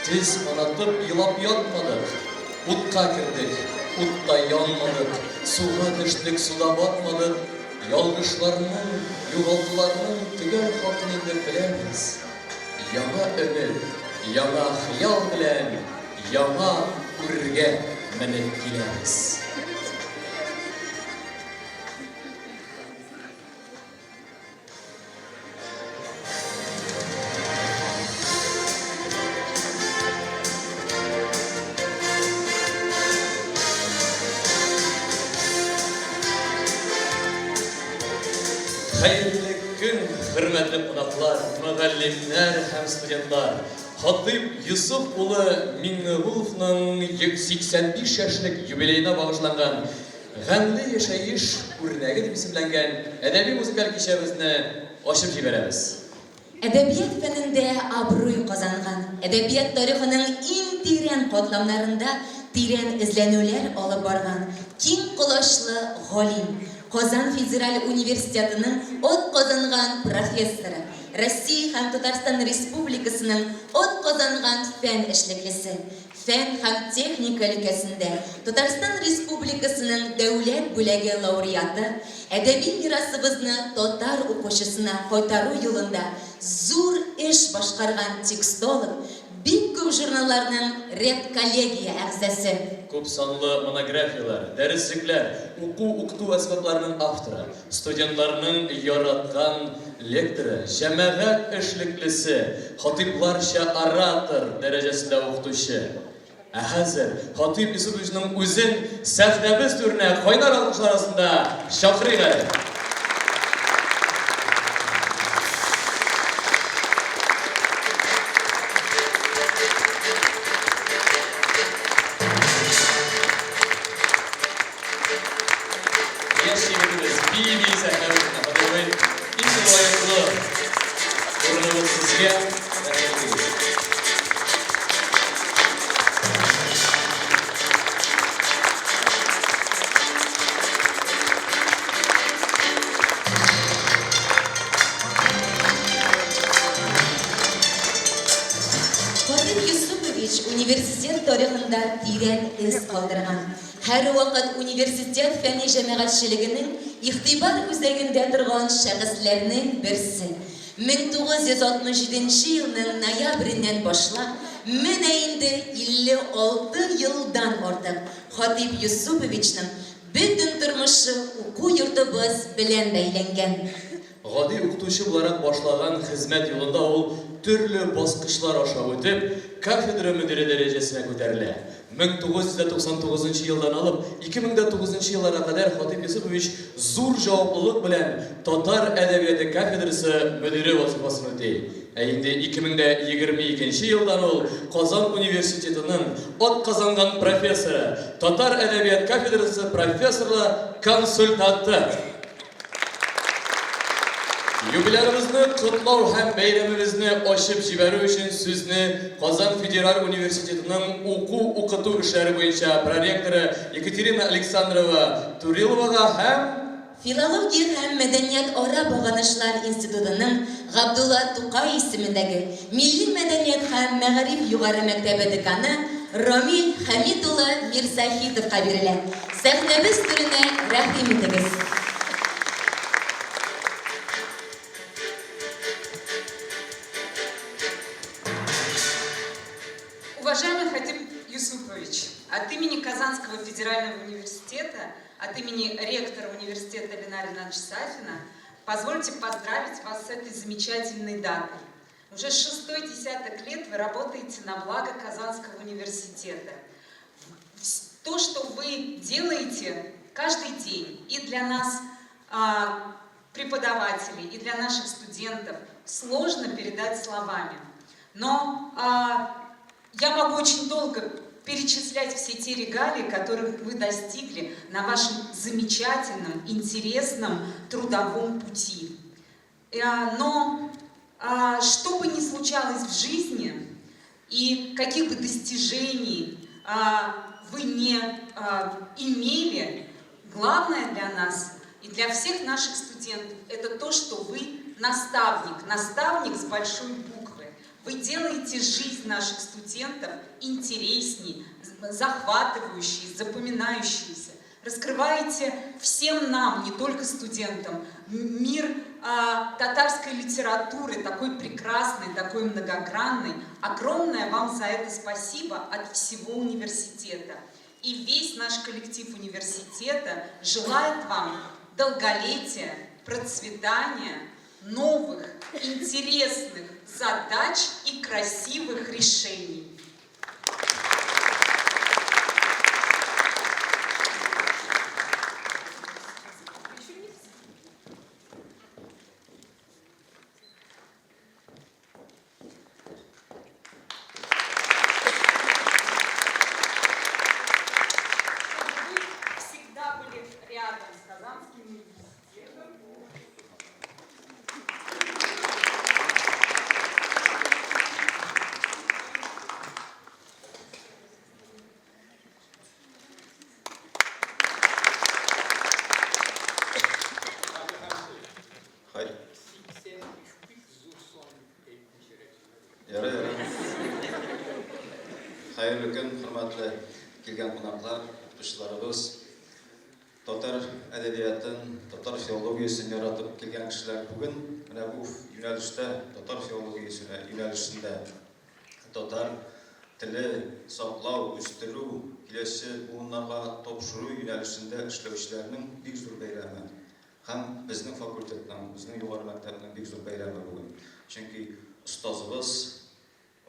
Тез канатып елап ятмадык, Утка кердек, утта янмадык, Суга төштек, суда батмадык. Ялгышларның, югалтуларның Төгәл хакын инде беләбез. Яңа өмет, яңа хыял белән Яңа үргә менеп киләбез. Хәерле көн, хөрмәтле кунаклар, мөгаллимнәр һәм студентлар! Хатыйп Йосыф улы Миңнегуловның 85 яшьлек юбилеена багышланган Гамьле яшәеш үрнәге дип исемләнгән әдәби-музыкаль кичәбезне ачып җибәрәбез. Әдәбият фәнендә абруй казанган, әдәбият тарихының иң тирән катламнарында тирән эзләнүләр алып барган киң колачлы галим, Казан федераль университетының атказанган профессоры, Россия һәм Татарстан Республикасының атказанган фән эшлеклесе, Фән һәм техника өлкәсендә Татарстан Республикасының Дәүләт бүләге лауреаты, әдәби мирасыбызны татар укучысына кайтару юлында зур эш башкарган текстолог, бик күп журналларның редколлегия әгъзасы. Күпсанлы монографияләр, дәреслекләр, уку-укыту әсбапларының авторы, Студентларның яраткан лекторы, җәмәгать эшлеклесе, хатыйпларча оратор дәрәҗәсендә укытучы. Ә хәзер Хатыйп Юсуповичның үзен сәхнәбез түренә кайнар алкышлар астында чакырыйк әле. Яшь егетебез бии-бии сәхнә түренә кадәр иң лаеклы урыныбыз сезгә. Рәхим итегез. Хатыйп Юсупович университет тарихында тирән эз калдырган. Һәрвакыт университет фәнни җәмәгатьчелегенең игътибар үзәгендә торган шәхесләрнең берсе. 1967 нче елның ноябреннән башлап, менә инде 56 елдан артык Хатыйп Юсуповичның бөтен тормышы уку йортыбыз белән бәйләнгән. Гади укытучы буларак башлаган хезмәт юлында ул төрле баскычлар аша үтеп, кафедра мөдире дәрәҗәсенә күтәрелә. 1999 нчы елдан алып 2009 нчы елларга кадәр Хатыйп Йосыпович зур җаваплылык белән татар әдәбияты кафедрасы мөдире вазыйфасын үти. Ә инде 2022 нче елдан ул Казан университетының атказанган профессоры, татар әдәбият кафедрасы профессорлы консультанты. Юбилярыбызны котлау һәм бәйрәмебезне ачып җибәрү өчен сүзне Казан федераль университетының уку-укыту эшләре буенча проректоры Екатерина Александрова Туриловага һәм Филология һәм мәдәният-ара багланышлар институтының Габдулла Тукай исемендәге Милли мәдәният һәм мәгариф югары мәктәбе деканы Рамил Хәмит улы Мирзаһитовка бирелә. Сәхнәбез түренә рәхим итегез. Уважаемый Хатип Юсупович, от имени Казанского федерального университета, от имени ректора университета Ленара Ивановича Сафина, позвольте поздравить вас с этой замечательной датой. Уже шестой десяток лет вы работаете на благо Казанского университета. То, что вы делаете каждый день и для нас, преподавателей, и для наших студентов, сложно передать словами. Но я могу очень долго перечислять все те регалии, которых вы достигли на вашем замечательном, интересном трудовом пути. Но что бы ни случалось в жизни и каких бы достижений вы не имели, главное для нас и для всех наших студентов – это то, что вы наставник, наставник с большой буквы. Вы делаете жизнь наших студентов интересней, захватывающей, запоминающейся. Раскрываете всем нам, не только студентам, мир татарской литературы, такой прекрасный, такой многогранный. Огромное вам за это спасибо от всего университета. И весь наш коллектив университета желает вам долголетия, процветания, новых, интересных задач и красивых решений. Чтобы вы всегда были рядом с Казанским университетом. Хай. Ярый, ярый. Хәерле көн, хөрмәтле килгән кунаклар, укытучыларыбыз. Татар әдәбиятын, татар филологиясен яратып килгән кешеләр бүген менә бу юнәлештә, татар филологиясе юнәлешендә татар теле саклау, үстерү, киләсе буыннарга тапшыру юнәлешендә эшләүчеләрнең бик зур бәйрәме. Һәм безнең факультетның, безнең югары мәктәпнең бик зур бәйрәме бүген. Чөнки остазыбыз,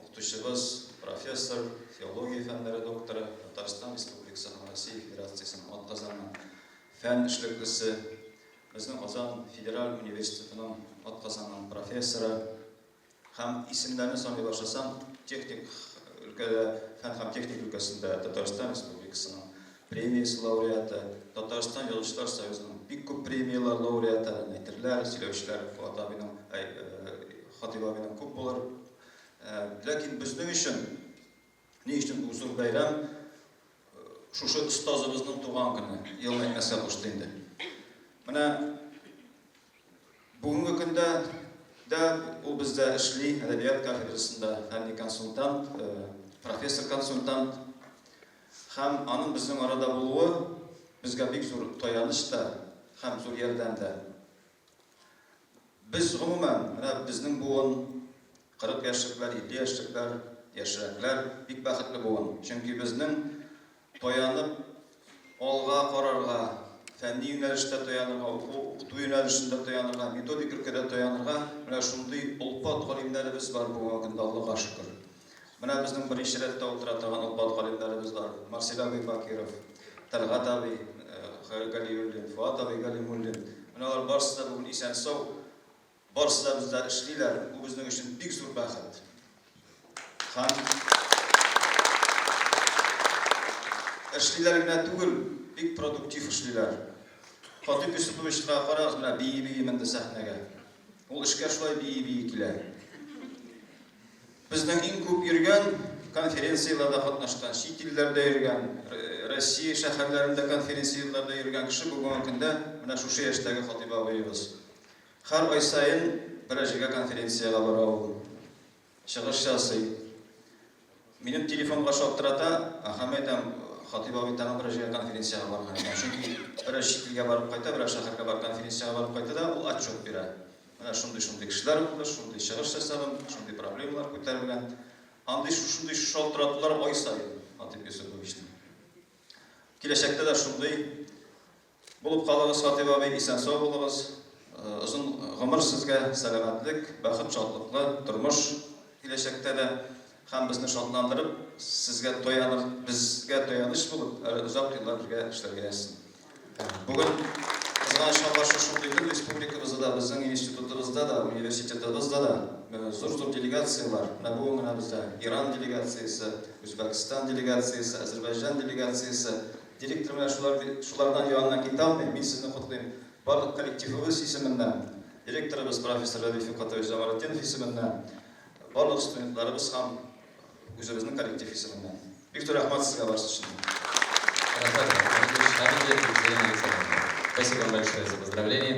укытучыбыз, профессор, филология фәннәре докторы, Татарстан Республикасы һәм Россия Федерациясенең атказанган фән эшлеклесе, безнең Казан федераль университетының атказанган профессоры, Һәм исемнәрне саный башласаң, техник өлкәдә, фән һәм техник өлкәсендә Татарстан Республикасының премиясе лауреаты, Татарстан Язучылар союзының бик күп премияләр лауреаты, әйтерләр, сөйләүчеләр Фоат абыйның, әй, Хатыйп абыйның күп булыр. Ләкин безнең өчен, ни өчен бу зур бәйрәм, шушы остазыбызның туган көне, елын әйтмәскә кушты инде. Менә Бүгенге көндә дә ул бездә эшли, әдәбият кафедрасында фәнни консультант, профессор-консультант. Һәм аның безнең арада булуы безгә бик зур таяныч та һәм зур ярдәм дә. Без гомумән, менә безнең буын, 40 яшьлекләр, 50 яшьлекләр, яшьрәкләр, бик бәхетле буын. Чөнки безнең таянып алга карарга, фәнни юнәлештә таянырга, уку, укыту юнәлешендә таянырга, методик өлкәдә таянырга менә шундый олпат галимнәребез бар бүгенге көндә, Аллага шөкер. Менә безнең беренче рәттә утыра торган олпат галимнәребез бар. Марсель абый Бакиров, Тәлгать абый Галиуллин, Фоат абый Галимуллин. Менә алар барысы да бүген исән-сау. Барысы да бездә эшлиләр, бу безнең өчен бик зур бәхет. Һәм эшлиләр генә түгел, бик продуктив эшлиләр. Хатыйп Юсуповичка карагыз, менә бии-бии менде сәхнәгә. Ул эшкә шулай бии-бии килә. Безнең иң күп йөргән, конференцияләрдә катнашкан, чит илләрдә йөргән, Россия шәһәрләрендә конференцияләрдә йөргән кеше бүгенге көндә менә шушы яшьтәге Хатыйп абыебыз. Һәр ай саен берәр җиргә конференциягә бара ул. Чыгыш ясый. Минем телефонга шалтырата, һәм әйтәм, Хатыйп абый тагын берәр җиргә конференциягә барган икән. Чөнки берәр чит илгә барып кайта, берәр шәһәргә барып конференциягә барып кайта да, ул отчет бирә. Менә шундый-шундый кешеләр булды, шундый чыгыш ясадым, шундый проблемалар күтәрелгән. Андый шушындый шалтыратулар ай саен, Хатыйп Йосыповичның. Киләчәктә дә шундый Булып калыгыз, Хатыйп абый, исән-сау булыгыз. Озын гомер сезгә, сәламәтлек, бәхет, шатлыклы тормыш киләчәктә дә. Һәм безне шатландырып, сезгә таяныр, безгә таяныч булып, әле озак еллар бергә эшләргә язсын. Бүген, кызганычка каршы, шундый көн республикабызда да, безнең институтыбызда да, университетыбызда да зур-зур делегацияләр. Менә бүген генә бездә Иран делегациясе, Үзбәкстан делегациясе, Әзербайҗан делегациясе. Директор менә шулар, шулардан яныннан китә алмый, мин сезне котлыйм. Барлык коллективыбыз исеменнән, директорыбыз профессор Рәдиф Фикатович Җамалетдинов исеменнән, барлык студентларыбыз һәм үзебезнең коллектив исеменнән. Бик зур рәхмәт сезгә барысы өчен дә. Рәхмәт, Рәхмәт, Екатерина Александровна. Спасибо вам большое за поздравление.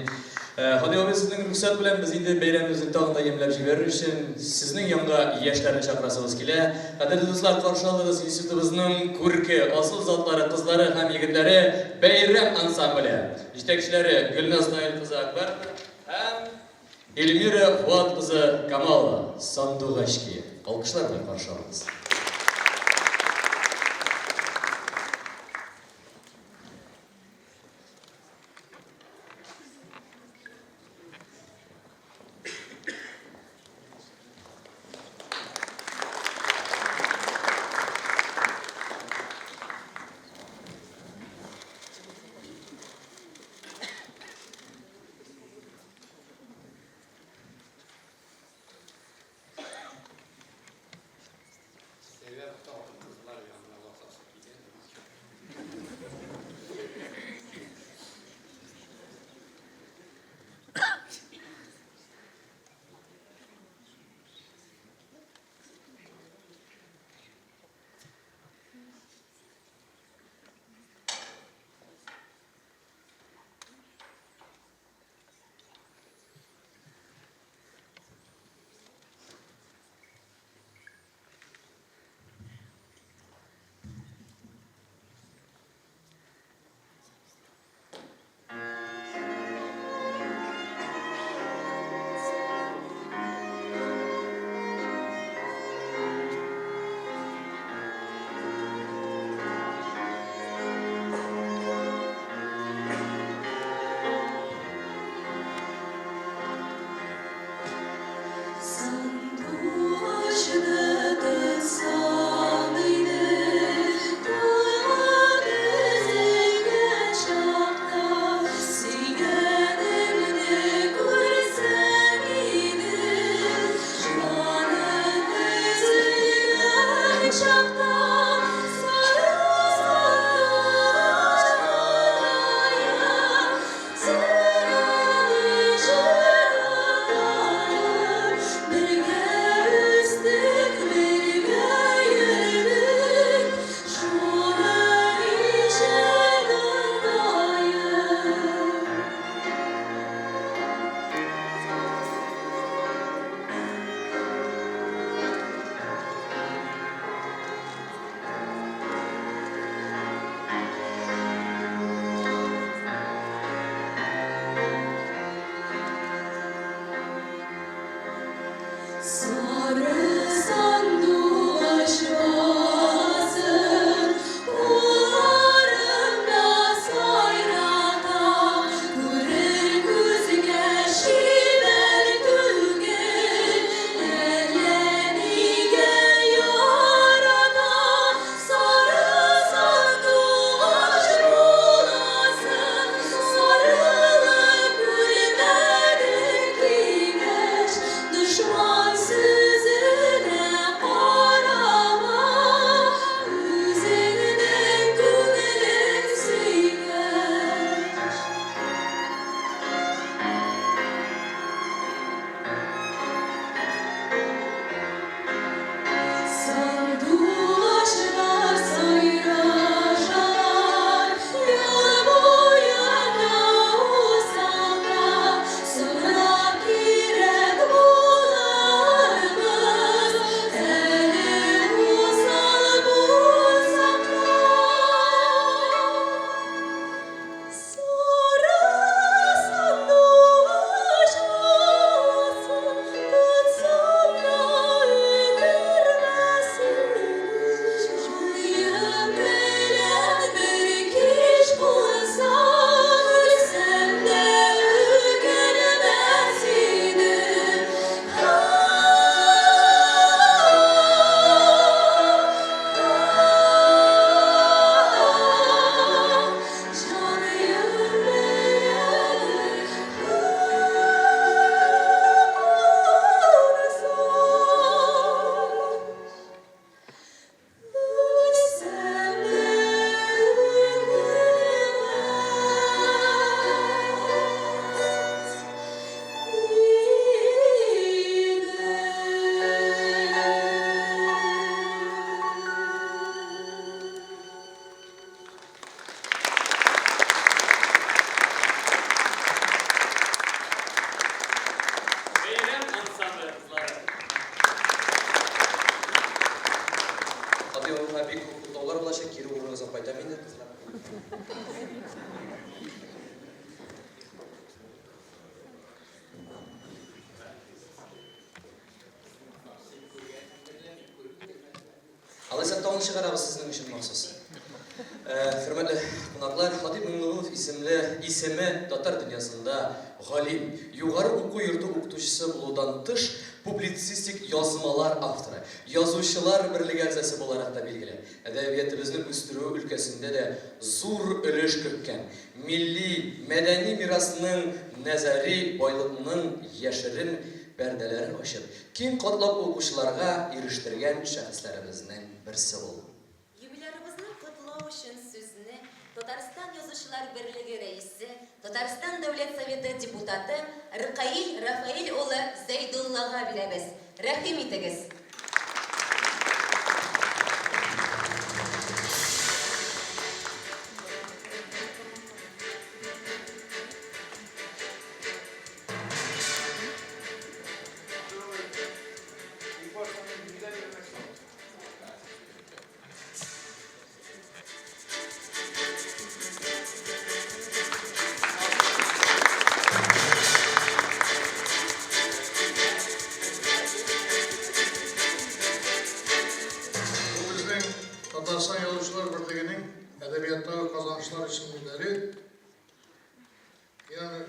Һади абый, сезнең рөхсәт белән без инде бәйрәмебезне тагын да ямьләп җибәрер өчен сезнең янга яшьләрне чакырасыбыз килә. Кадерле дуслар, каршы алыгыз институтыбызның күрке, асыл затлары, кызлары һәм егетләре, Бәйрәм ансамбле. Җитәкчеләре Гөлназ Наил кызы Акбарова һәм Эльмира Фуат кызы Камалова. Сандугачки. Алкышлар белән каршы алыгыз. Сәйдә тагын кызлар янына басасы килә. Хатыйповка бик күп котлаулар булачак. Кире урыныгызга кайтам инде, кызлар. Алайса тауны чыгарабыз сезнең өчен махсус. Хөрмәтле кунаклар, Хатип Миңнегулов исемле исеме татар дөньясында галим, югары уку йорты укытучысы булудан тыш, публицистик язмалар авторы, Язучылар берлеге әгъзасы буларак та билгеле. Әдәбиятыбызны үстерү өлкәсендә дә зур өлеш керткән, милли, мәдәни мирасның нәзари байлыкның яшерен пәрдәләрен ачып, киң катлам укучыларга ирештергән шәхесләребезнең берсе ул. Юбилярыбызны котлау өчен сүзне Татарстан Язучылар берлеге рәисе, Татарстан Дәүләт Советы депутаты Ркаил Рафаэль улы Зәйдуллага бирәбез. Рәхим итегез! Бу безнең Татарстан Язучылар берлегенең әдәбияттагы казанышлар өчен медале. Мин аны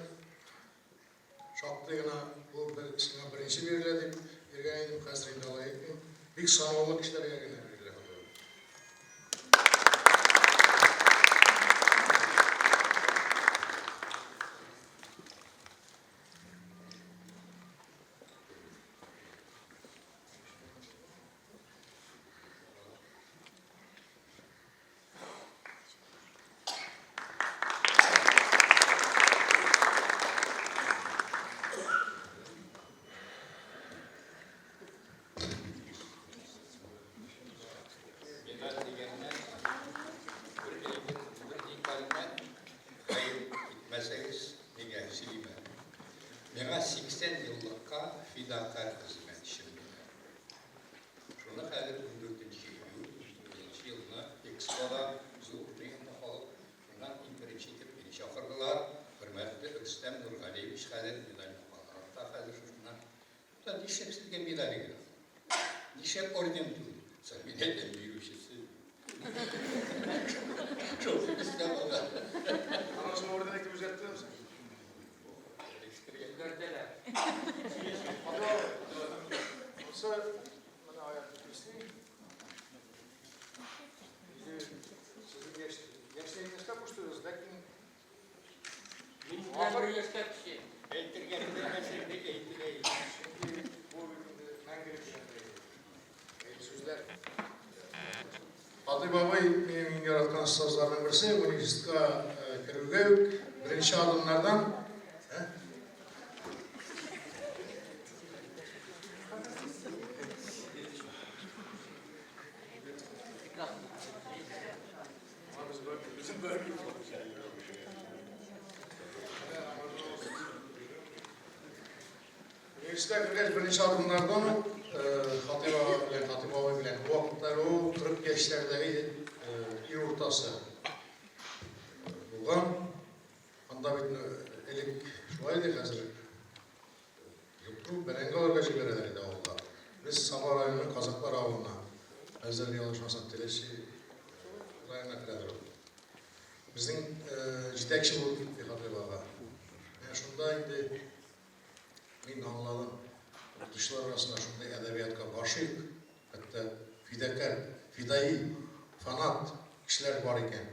Шактый гына бу бер сиңа беренче бирелә дип йөргән идем, хәзер инде алай әйтмим. Бик санаулы кешеләргә генә бирелә бу. Медаль дигәннән бер әйбер, бер детальне хәер итмәсәгез, нигә сөйлим әле. Миңа 80 еллыкка фидакарь хезмәтче медале. Шуны хәзер ундүртенче июль, унтугызынчы елны Экспода зур жыенда халык, шуннан иң беренче итеп мине чакырдылар. Хөрмәтле Рөстәм Нургалиевич, хәзер медаль аларак та хәзер шушыннан. Да нишләп сезгә медаль генә? Нишләп орден түгел? Соң мин әйтәм, бирүчесе. Шул Рөстәм ага. Аннан соң орден итеп үзгәрттеләрме соң? Үзгәртәләр. Бусы менә аякны кисми. Инде сезнең яшь яшьләр яшькә куштыгыз, ләкин Мин бер яшькә кече. Әйтергә теләмәсәң дә әйтелә инде. Чөнки бу бит инде мәңгелек дигәндәй. Сүзләр. Хатыйп абый минем иң яраткан остазларның берсе, университетка керүгә үк беренче адымнардан Университетка кергәч, беренче адымнардан ук Хатыйп ага белән, Хатыйп абый белән, ул вакытта әле ул 40 яшьләрдәге ир уртасы булган. Анда бит элек шулай иде, хәзер юк, бәрәңге алырга җибәрәләр иде авылга. Без Саба районының Казаклар авылына, хәзер ялгышмасам, Теләче районына керәдер ул. Безнең җитәкче булып китте Хатыйп ага. Менә шунда инде Мин аңладым, укытучылар арасында шундый әдәбиятка гашыйк, хәтта фидакарь, фидаи, фанат кешеләр бар икән.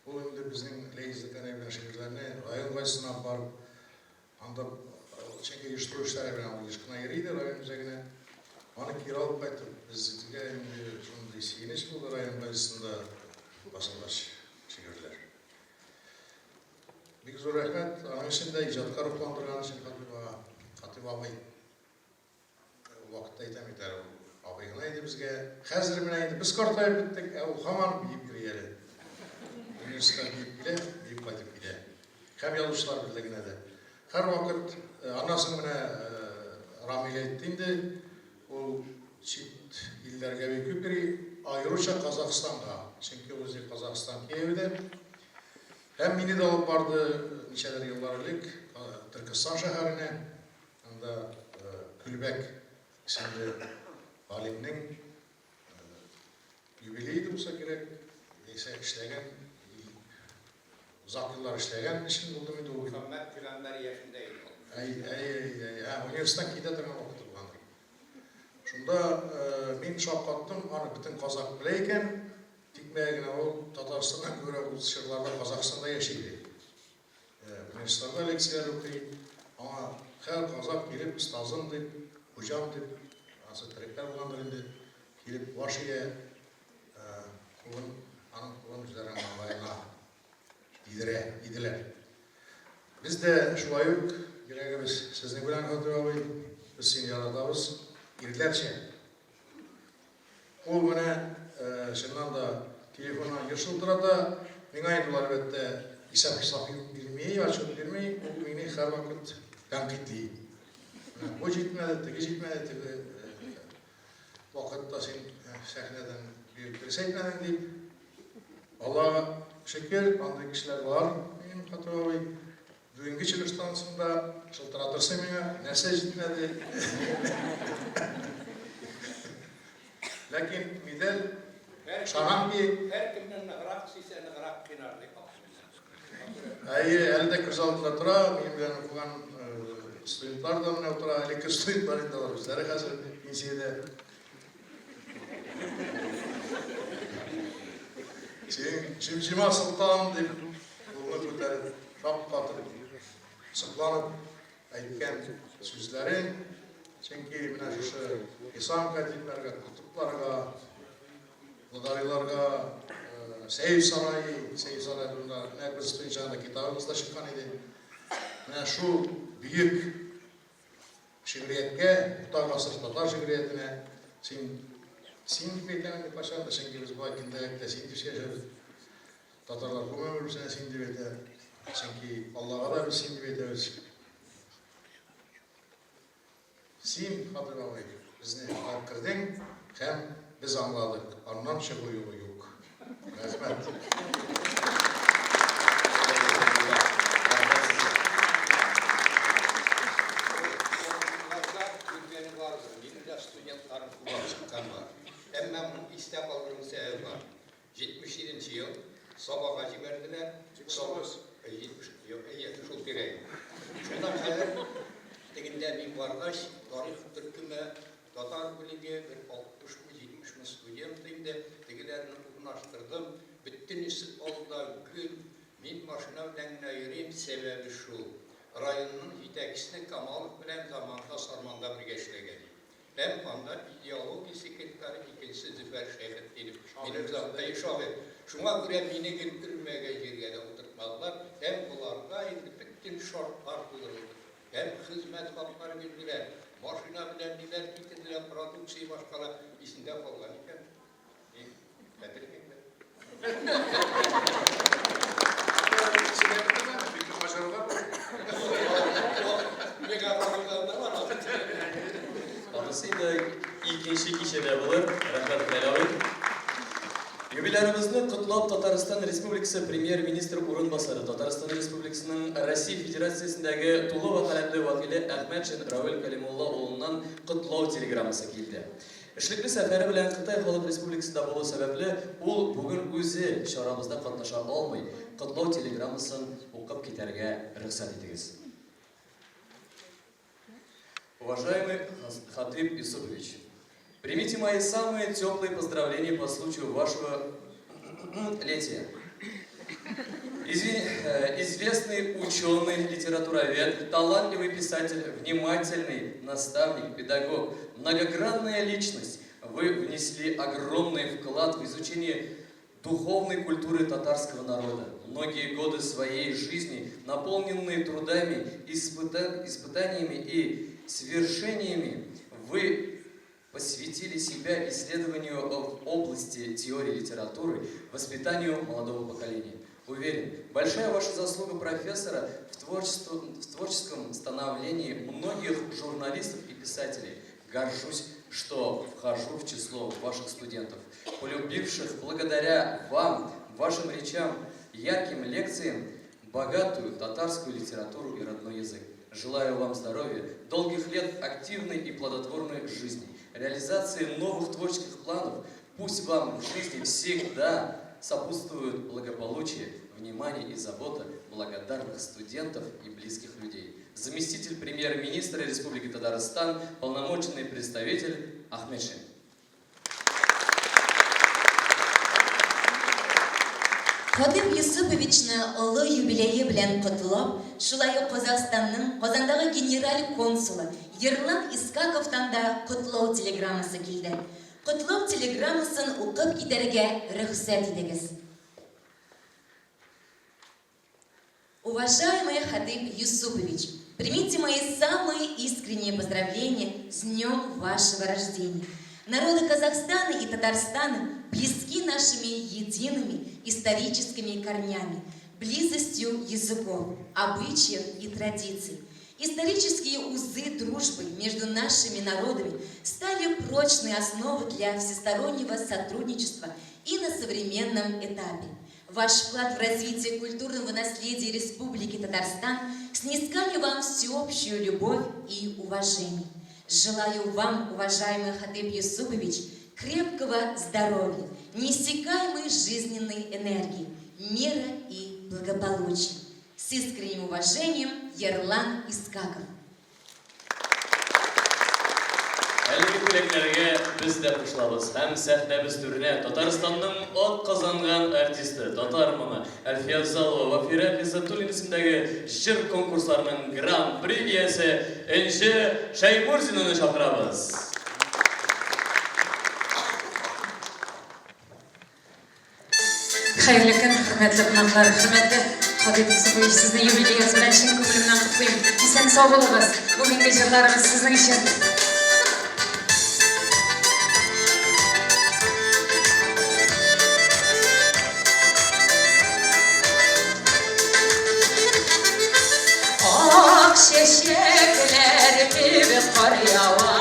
Ул инде безнең Ләйсә Тәнәй белән шигырьләрне район газетасына алып барып, анда чөнки оештыру эшләре белән ул еш кына йөри иде район үзәгенә. Аны кире алып кайтып, безгә инде шундый сөенеч булды район газетасында басылгач шигырьләр. Бик зур рәхмәт аның өчен дә, иҗатка рухландырган өчен Хатыйп ага, Хатыйп абый. Ул вакытта әйтәм бит әле, ул абый гына иде безгә. Хәзер менә инде без картаеп беттек, ә ул һаман биеп йөри әле. Университетка биеп килә, биеп кайтып китә. Һәм язучылар берлегенә дә. Һәрвакыт, аннан соң менә Рамил әйтте инде, ул чит илләргә бик күп йөри. аеруча Казахстанга, чөнки ул үзе Казахстан кияве дә. Һәм мине дә алып барды ничәдер еллар элек Төркестан шәһәренә. Анда Көлбәк исемле галимнең юбилее иде булса кирәк, яисә эшләгән, озак еллар эшләгән өчен булдымы инде ул. Мөхәммәд пәйгамбәр яшендә иде ул. Әй, әй, әй, әй, ә, университеттан китә торган вакыты булгандыр. Шунда мин шаккаттым, аны бөтен казак белә икән, тикмәгә генә ул Татарстаннан күбрәк ул чорларда Казахстанда яши иде. Университетларда лекцияләр укый, аңа һәр казак килеп, остазым дип, хуҗам дип, анысы терекләр булгандыр инде, килеп баш ия, кулын, аның кулын үзләренең маңгаена тидерә иделәр. Без дә шулай ук йөрәгебез сезнең белән, Хатыйп абый, без сине яратабыз, ирләрчә. Ул менә чыннан да телефоннан еш шылтырата, миңа инде ул, әлбәттә, исәп-хисап бирми, отчет бирми, ул мине һәрвакыт тәнкыйтьли. Менә бу җитмәде, теге җитмәде, теге вакытта син сәхнәдән биреп дөрес әйтмәдең дип. Аллага шөкер, андый кешеләр бар, минем Хатыйп абый. Бүгенге чыгыштан соң да шылтыратырсың миңа, нәрсә җитмәде. Ләкин медаль ышанам ки, Һәркемне ныграк сөйсә, ныграк кыйнар, ди халык. Әйе, әле дә күз алдында тора, минем белән укыган студентлар да менә утыра, элекке студентлар инде алар үзләре хәзер пенсиядә. Син Җимҗима Солтан дип кулны күтәреп, шаккатып, сокланып әйткән сүзләрең, чөнки менә шушы Ислам катипләргә, Кутупларга, Лодариларга, Сәйф сарае, Сәйф сарае турында менә без студент чагында китабыбыз да чыккан иде. Менә шул бөек шигърияткә, урта гасыр татар шигъриятенә син син дип әйтәм инде кайчан да, чөнки без болай көндәлектә син дип сөйләшәбез. Татарлар гомумән бер-берсенә син дип әйтә. Чөнки Аллага да без син дип әйтәбез. Син, Хатыйп абый, безне алып кердең һәм без аңладык, аннан чыгу юлы юк. Рәхмәт. Укучыларда күргәне бардыр, минем дә студентларым күп чыккан бар. Әмма моның истә калдыруның сәбәбе бар. 77 нче ел Сабага җибәрделәр. 79. 70, юк, әйе, шул тирә. Шуннан хәзер тегендә мин баргач, тарих төркеме, татар бүлеге, бер 60 мы, 70 мы студент инде, тегеләрне урнаштырдым. Бөтенесе алда гөл. Мин машина белән генә йөрим, сәбәбе шул. Районның җитәкчесе Камалов белән заманында Сарманда бергә эшләгән идек. Һәм анда идеология секретаре икенчесе Зөфәр Шәйхетдинов. Минем зам, әйе, шагыйрь. Шуңа күрә мине гел өрмәгә җиргә дә утыртмадылар. Һәм боларга инде бөтен шартлар тудырылды. Һәм хезмәт хаклары бирделәр, машина белән ниләр китерделәр, продукция башкалар. Исендә калган икән. Ни, хәтерлим дә. Анысы инде икенче кичәдә булыр. Рәхмәт, Хәлил абый. Юбилярыбызны котлап Татарстан Республикасы Премьер-министры урынбасары, Татарстан Республикасының Россия Федерациясендәге тулы вәкаләтле вәкиле Әхмәтшин Равил Кәлимулла улыннан котлау телеграммасы килде. Эшлекле сәфәре белән Кытай Халык Республикасында булу сәбәпле, ул бүген үзе чарабызда катнаша алмый. Котлау телеграммасын укып китәргә рөхсәт итегез. Уважаемый Хатыйп Юсупович, примите мои самые теплые поздравления по случаю вашего летия. Известный ученый, литературовед, талантливый писатель, внимательный наставник, педагог, многогранная личность. Вы внесли огромный вклад в изучение духовной культуры татарского народа. Многие годы своей жизни, наполненные трудами, испытаниями и свершениями, вы посвятили себя исследованию в области теории литературы, воспитанию молодого поколения. Уверен, большая ваша заслуга профессора в творческом становлении многих журналистов и писателей. Горжусь, что вхожу в число ваших студентов, полюбивших благодаря вам, вашим речам, ярким лекциям, богатую татарскую литературу и родной язык. Желаю вам здоровья, долгих лет активной и плодотворной жизни, реализации новых творческих планов. Пусть вам в жизни всегда сопутствуют благополучие, внимание и забота благодарных студентов и близких людей. Заместитель премьер-министра Республики Татарстан, полномочный представитель Ахмедшин. Хатыйп Йосыповичны олы юбилее белән котлап, шулай ук Казахстанның Казандагы генераль консулы Ерлан Искаковтан да котлау телеграммасы килде. Котлау телеграммасын укып китәргә рөхсәт итегез. Уважаемый Хатыйп Юсупович, примите мои самые искренние поздравления с днем вашего рождения. Народы Казахстана и Татарстана близки нашими едиными историческими корнями, близостью языков, обычаев и традиций. Исторические узы дружбы между нашими народами стали прочной основой для всестороннего сотрудничества и на современном этапе. Ваш вклад в развитие культурного наследия Республики Татарстан снискали вам всеобщую любовь и уважение. Желаю вам, уважаемый Хатыб Юсупович, крепкого здоровья, неиссякаемой жизненной энергии, мира и благополучия. С искренним уважением, Ерлан Искаков. Әлеге теләкләргә без дә кушылабыз һәм сәхнәбез түренә Татарстанның атказанган артисты, татар моңы Әлфия Авзалова, Вафирә Гыйззәтуллина исемендәге җыр конкурсларының гран-при иясе Энҗе Шәймурзинаны чакырабыз. Хәерле көн, хөрмәтле кунаклар, хөрмәтле Хатыйп Юсупович, сезне юбилеегыз белән чын күңелемнән котлыйм. Исән сау булыгыз. Бүгенге җырларыбыз сезнең өчен. Ак чәчәкләр кебек кар ява,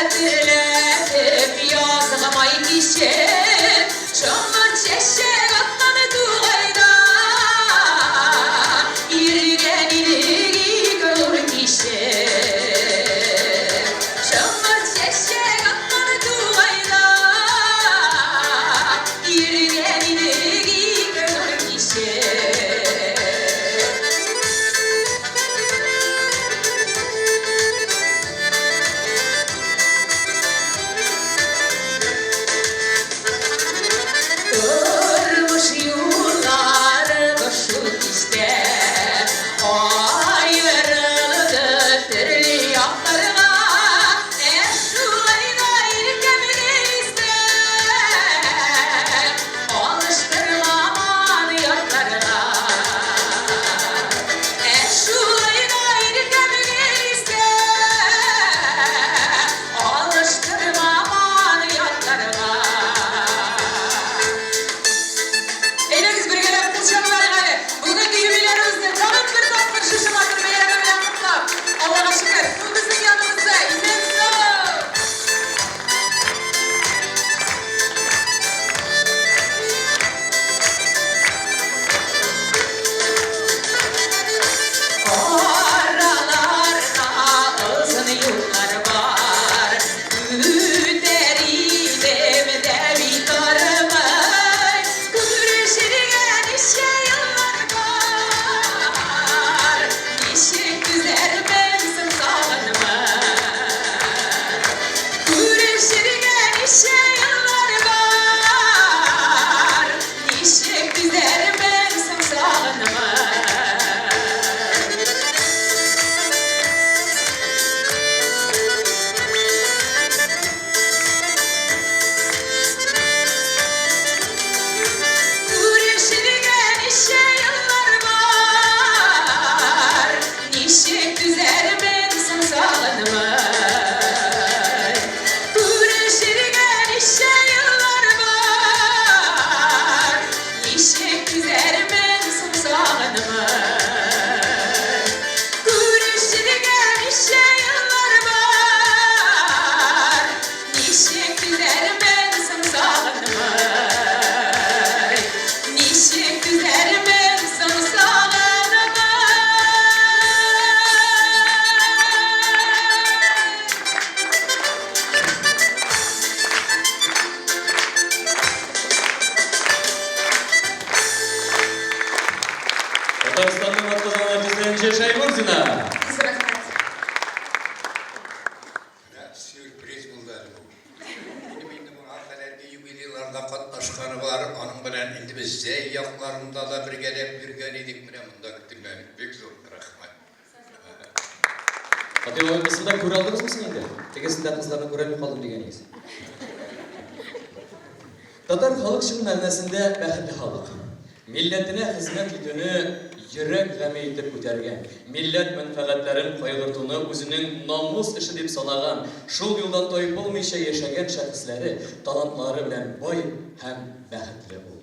Хәтерләтеп язгы май кичен, Шомырт чәчәк аткан тугайда, Йөргән идек ике зур кичен. Шомырт чәчәк аткан тугайда, Йөргән идек ике зур кичен. Энҗе Шәймурзина. Рәхмәт. Менә сюрприз булды әле бу. Минем инде моңа кадәрге юбилейларда катнашканы бар, аның белән инде без Зәй якларында да бергәләп йөргән идек, менә монда көтелмәгән бик зур рәхмәт. Фатыйх абый, бусында күрә алдыгызмы соң инде? Тегесендә кызларны күрәлми калдым дигән идегез. Татар халык чын мәгънәсендә бәхетле халык. Милләтенә хезмәт итүне йөрәк гаме итеп күтәргән, милләт мәнфәгатьләрен кайгыртуны үзенең намус эше дип санаган, шул юлдан тайпылмыйча яшәгән шәхесләре, талантлары белән бай һәм бәхетле ул.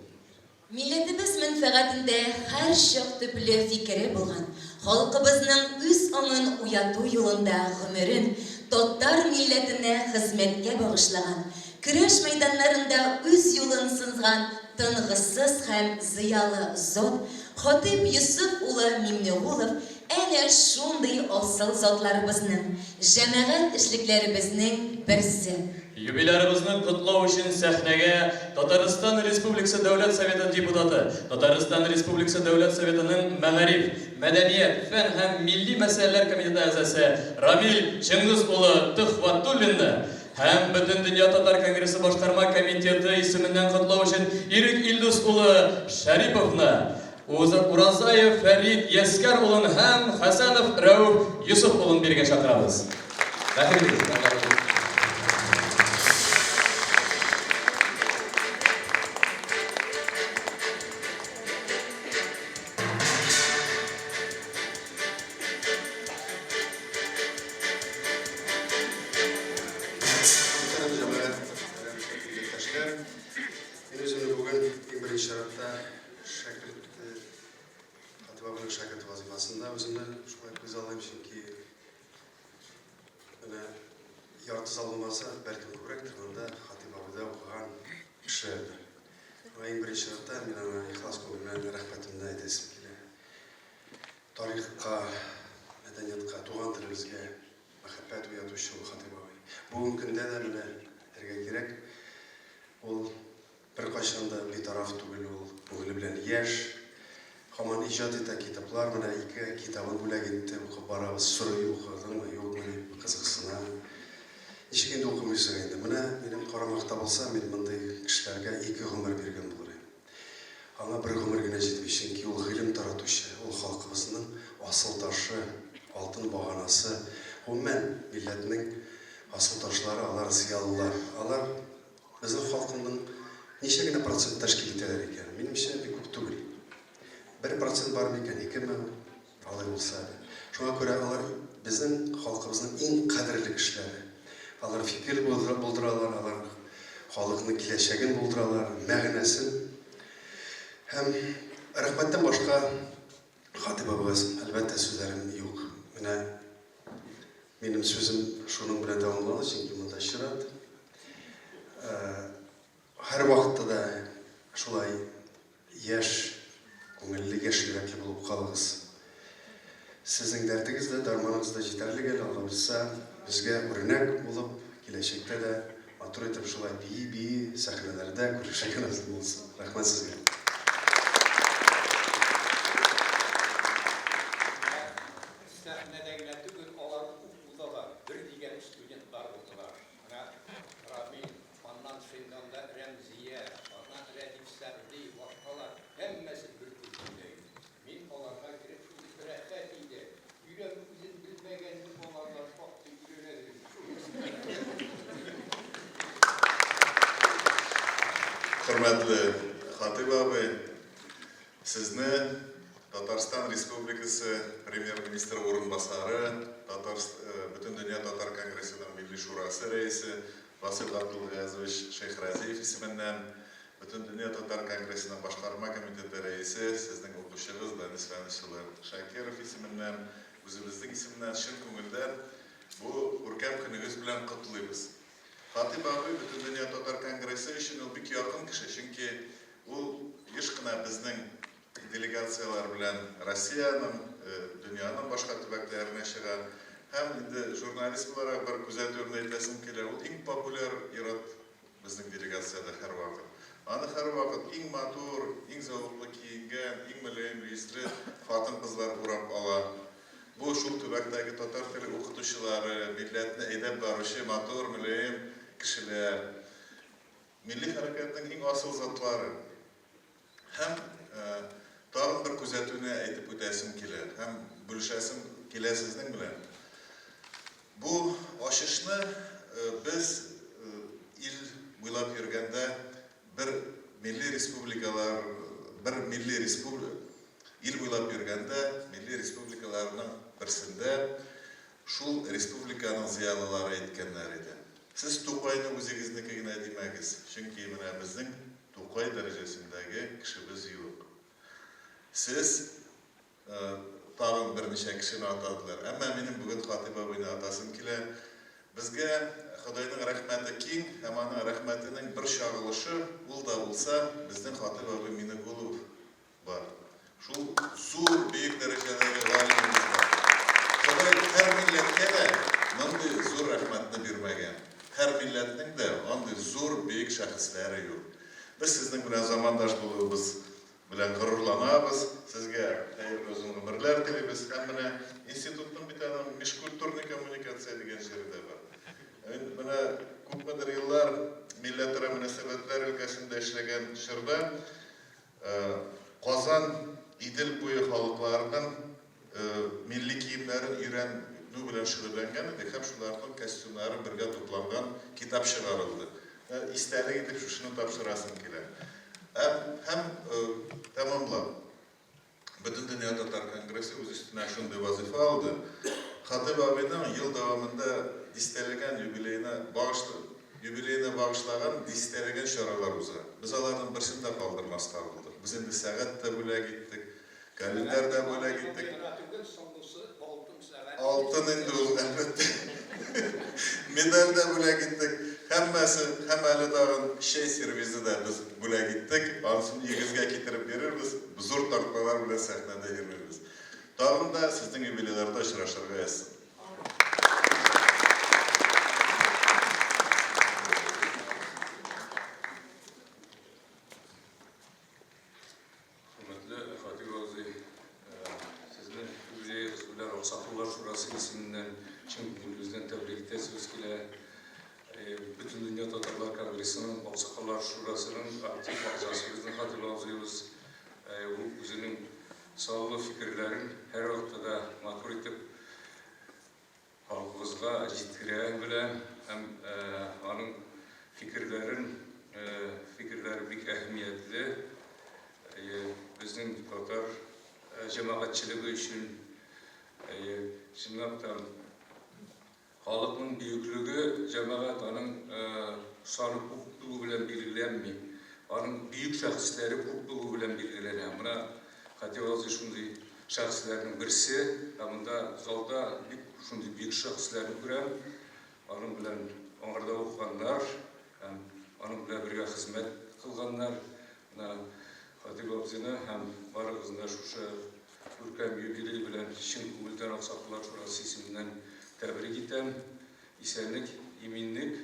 Милләтебез мәнфәгатендә һәрчак төпле фикере булган, халкыбызның үз аңын уяту юлында гомерен татар милләтенә хезмәткә багышлаган, көрәш мәйданнарында үз юлын сызган тынгысыз һәм зыялы зат Хатыйп Йосыф улы Миңнегулов әнә шундый асыл затларыбызның, җәмәгать эшлекләребезнең берсе. Юбилярыбызны котлау өчен сәхнәгә Татарстан Республикасы Дәүләт Советы депутаты, Татарстан Республикасы Дәүләт Советының Мәгариф, мәдәният, фән һәм милли мәсьәләләр комитеты әгъзасы Рамил Чыңгыз улы Төхвәтуллинны һәм Бөтендөнья татар конгрессы башкарма комитеты исеменнән котлау өчен Ирек Илдус улы Шәриповны, Уразаев Фәрит Яскәр улын һәм Хәсәнов Рәүф Йосыф улын бирегә чакырабыз. Рәхим итегез. Мөхтәрәм җәмәгать, мөхтәрәм милләттәшләр! Мин үземне бүген иң беренче чиратта шәкерт, Хатип абыйның шәкерте вазыйфасында үземне шулай күзаллыйм, чөнки менә ярты зал булмаса, бәлкем күбрәктер, монда Хатип абыйда укыган кешеләрдер. Моңа иң беренче чиратта мин аңа ихлас күңелемнән рәхмәтемне әйтәсем килә. Тарихка, мәдәниятка, туган телебезгә мәхәббәт уятучы ул Хатыйп абый. Бүгенге көндә дә менә әйтергә кирәк, ул беркайчан да битараф түгел, ул күңеле белән яшь, һаман иҗат итә, китаплар, менә ике китабын бүләк итте, укып барабыз, сорый, укыдыңмы, юкмы дип кызыксына. Ничек инде укымыйсың инде? Менә минем карамакта булса, мин мондый кешеләргә ике гомер биргән булыр идем. Аңа бер гомер генә җитми, чөнки ул гыйлем таратучы, ул халкыбызның асыл ташы, алтын баганасы. Гомумән, милләтнең асыл ташлары алар зыялылар. Алар безнең халкымның ничә генә процент тәшкил итәләр икән? Минемчә, бик күп түгел. 1% бар микән, икеме? Алай булса әле. Шуңа күрә алар безнең халкыбызның иң кадерле кешеләре. Алар фикер булдыралар, алар халыкның киләчәген булдыралар, мәгънәсен. Һәм рәхмәттән башка Хатыйп абыйга, әлбәттә, сүзләрем юк. Менә минем сүзем шуның белән тәмамланды, чөнки монда чират. Һәрвакытта да шулай Яшь күңелле, яшь йөрәкле булып калыгыз. Сезнең дәртегез дә, дәрманыгыз да җитәрлек әле, Алла боерса, безгә үрнәк булып, киләчәктә дә матур итеп шулай бии-бии сәхнәләрдә күрешергә насыйп булсын. Рәхмәт сезгә. Сәхнәдә генә түгел, алар укуда да бер дигән студентлар булдылар. Менә Рамил, аннан Шинданда Рәмзия, аннан Рәдиф Сәгъди, башкалар, һәммәсе бер төркемдә иде. Мин аларга кереп шундый рәхәт иде. Өйрәнү үзен белмәгәнне алардан шактый өйрәнә идем. Хөрмәтле Хатыйп абый, сезне Татарстан Республикасы Премьер-министры урынбасары, Татар Бөтендөнья татар конгрессының Милли шурасы рәисе Васил Габдулгаязович Шәйхразиев исеменнән, Бөтендөнья татар конгрессының Башкарма комитеты рәисе, сезнең укучыгыз Данис Фәнис улы Шакиров исеменнән, үзебезнең исемнән чын күңелдән бу күркәм көнегез белән котлыйбыз. Хатыйп абый Бөтендөнья татар конгрессы өчен ул бик якын кеше, чөнки ул еш кына безнең Делегацияләр белән Россиянең, дөньяның башка төбәкләренә чыга. Һәм инде журналист буларак бер күзәтүемне әйтәсем килә, ул иң популяр ир-ат безнең делегациядә һәрвакыт. Аны һәрвакыт иң матур, иң зәвыклы киенгән, иң мөлаем йөзле хатын-кызлар урап ала. милләтне әйдәп баручы матур, мөлаем кешеләр. Милли хәрәкәтнең иң асыл затлары. Һәм тагын бер күзәтүне әйтеп үтәсем килә һәм бүлешәсем килә сезнең белән. Бу ачышны без ил буйлап йөргәндә бер милли республикалар, бер милли республи, ил буйлап йөргәндә милли республикаларның берсендә шул республиканың зыялылары әйткәннәр иде. Сез Тукайны үзегезнеке генә димәгез, чөнки менә безнең Тукай дәрәҗәсендәге кешебез юк. Сез тагын берничә кешене атадылар. Әмма минем бүген Хатыйп абыйны атасым килә. Безгә Ходайның рәхмәте киң һәм аның рәхмәтенең бер чагылышы, ул да булса, безнең Хатыйп абый Минегулов бар. Шул зур, бөек дәрәҗәдәге галимебез бар. Ходай һәр милләткә дә мондый зур рәхмәтне бирмәгән. Һәр милләтнең дә андый зур, бөек шәхесләре юк. Без сезнең белән замандаш булуыбыз белән горурланабыз, сезгә хәерле озын гомерләр телибез. Һәм менә институтның бит аның межкультурный коммуникация дигән җире дә бар. Мин менә күпмедер еллар милләтара мөнәсәбәтләр өлкәсендә эшләгән чорда Казан Идел буе халыкларының милли киемнәрен өйрәнү белән шөгыльләнгән идек һәм шуларның костюмнары бергә тупланган китап чыгарылды. Истәлек итеп шушыны тапшырасым килә. Һәм тәмамлап. Бөтендөнья татар конгрессы үз өстенә шундый вазыйфа алды. Хатыйп абыйның ел дәвамында дистәләгән юбилеена багыш юбилеена багышлаган дистәләгән чаралар уза. Без аларның берсен дә калдырмаска булдык. Без инде сәгать тә бүләк иттек, календарь да бүләк иттек. Алтын гына түгел, соңгысы алтын сәгать. Алтын инде ул, әлбәттә. Медаль дә бүләк иттек. Һәммәсе, һәм әле тагын чәй сервизы да без бүләк иттек. Анысын өегезгә китереп бирербез. Зур тартмалар белән сәхнәдә йөрербез. Тагын да сезнең юбилейларда очрашырга язсын. Хөрмәтле Фатих абзый, сезне юбилеегыз белән Аксакаллар шурасы исеменнән чын күңелебездән тәбрик итәсебез килә. Бөтендөнья татарлар конгрессының Аксакаллар шурасының актив әгъзасы безнең Фатих абзыебыз. Ул үзенең саллы фикерләрен һәрвакытта да матур итеп халкыбызга җиткерә белә һәм аның фикерләрен фикерләре бик әһәмиятле безнең татар җәмәгатьчелеге өчен. Чынлап та халыкның бөеклеге җәмәгать аның саны күп булу белән билгеләнми. Аның бөек шәхесләре күп булу белән билгеләнә. Менә Хатип абзый шундый шәхесләрнең берсе. Ә монда залда бик күп шундый бөек шәхесләрне күрәм. Аның белән аңарда укыганнар һәм аның белән бергә хезмәт кылганнар. Менә Хатип абзыйны һәм барыгызны да шушы күркәм юбилей белән чын күңелдән Аксакаллар шурасы исеменнән тәбрик итәм. Исәнлек, иминлек,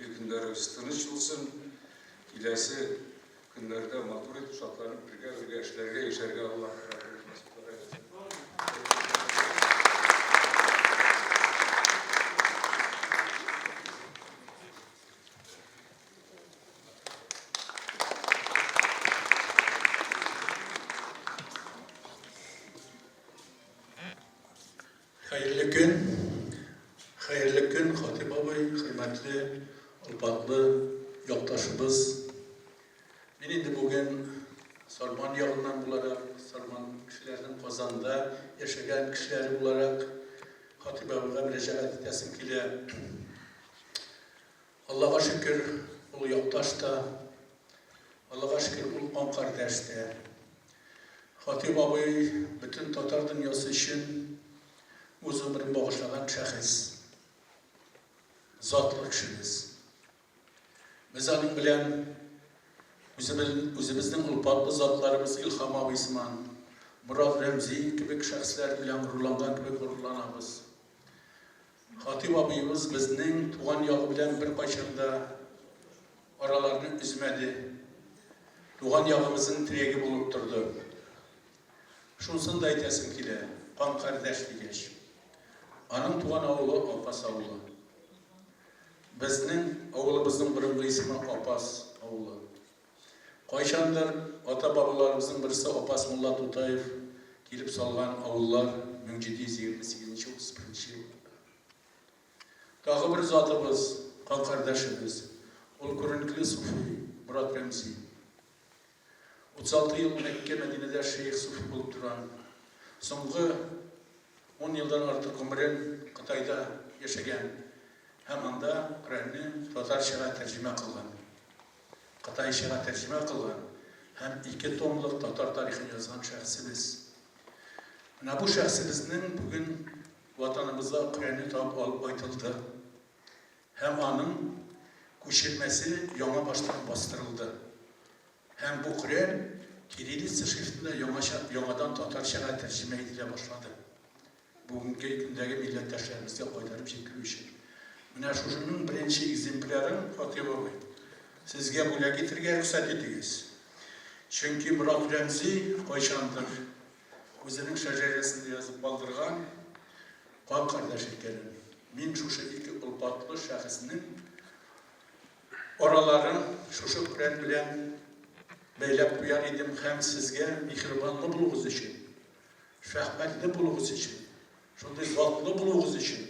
ил-көннәребез тыныч булсын. Киләсе Көннәрдә матур итеп, шатланып, бергә-бергә эшләргә, яшәргә Аллаһ Раббыбыз насыйплар әйләсен. Хәерле көн, хәерле көн, Хатип абый, хөрмәтле, олпатлы якташыбыз. Мин инде бүген Сарман ягыннан буларак, Сарман кешеләренең Казанда яшәгән кешеләре буларак Хатип абыйга мөрәҗәгать итәсем килә. Аллага шөкер, ул якташ та, Аллага шөкер, ул кан кардәш тә. Хатыйп абый бөтен татар дөньясы өчен үз гомерен багышлаган шәхес. Затлы кешебез. Без аның белән үзебезнең олпатлы затларыбыз Илһам абый сыман, Морад Рәмзи кебек шәхесләр белән горурланган кебек горурланабыз. Хатыйп абыебыз безнең туган ягы белән беркайчан да араларны өзмәде. Туган ягыбызның терәге булып торды. Шунысын да әйтәсем килә, кан-кардәш дигәч. Аның туган авылы Апас авылы. Безнең авылыбызның борынгы исеме Апас авылы. Кайчандыр ата-бабаларыбызның берсе Апас мулла Тутаев килеп салган авыллар 1728 31 елларда. Тагы бер затыбыз, кан кардәшебез, ул күренекле суфи Морат Рәмзи. 36 ел Мәккә, Мәдинәдә шәех суфи булып тора. Соңгы ун елдан артык гомерен Кытайда яшәгән һәм анда Коръәнне татарчага тәрҗемә кылган. Кытайчага тәрҗемә кылган һәм ике томлык татар тарихын язган шәхесебез. Менә бу шәхесебезнең бүген Ватаныбызга Коръәнне табып алып кайтылды һәм аның күчермәсе яңа баштан бастырылды. Һәм бу Коръән кириллица шрифтында яңача, яңадан татарчага тәрҗемә ителә башлады. Бүгенге көндәге милләттәшләребезгә кайтарып җиткерү өчен. Менә шушының беренче экземплярын, Фатыйх абый, сезгә бүләк итергә рөхсәт итегез. Чөнки Морат Рәмзи кайчандыр үзенең шәҗәрәсендә язып калдырган кан кардәш икәнен. Мин шушы ике олпатлы шәхеснең араларын шушы Коръән белән бәйләп куяр идем һәм сезгә миһербанлы булуыгыз өчен, шәфкатьле булуыгыз өчен, шундый затлы булуыгыз өчен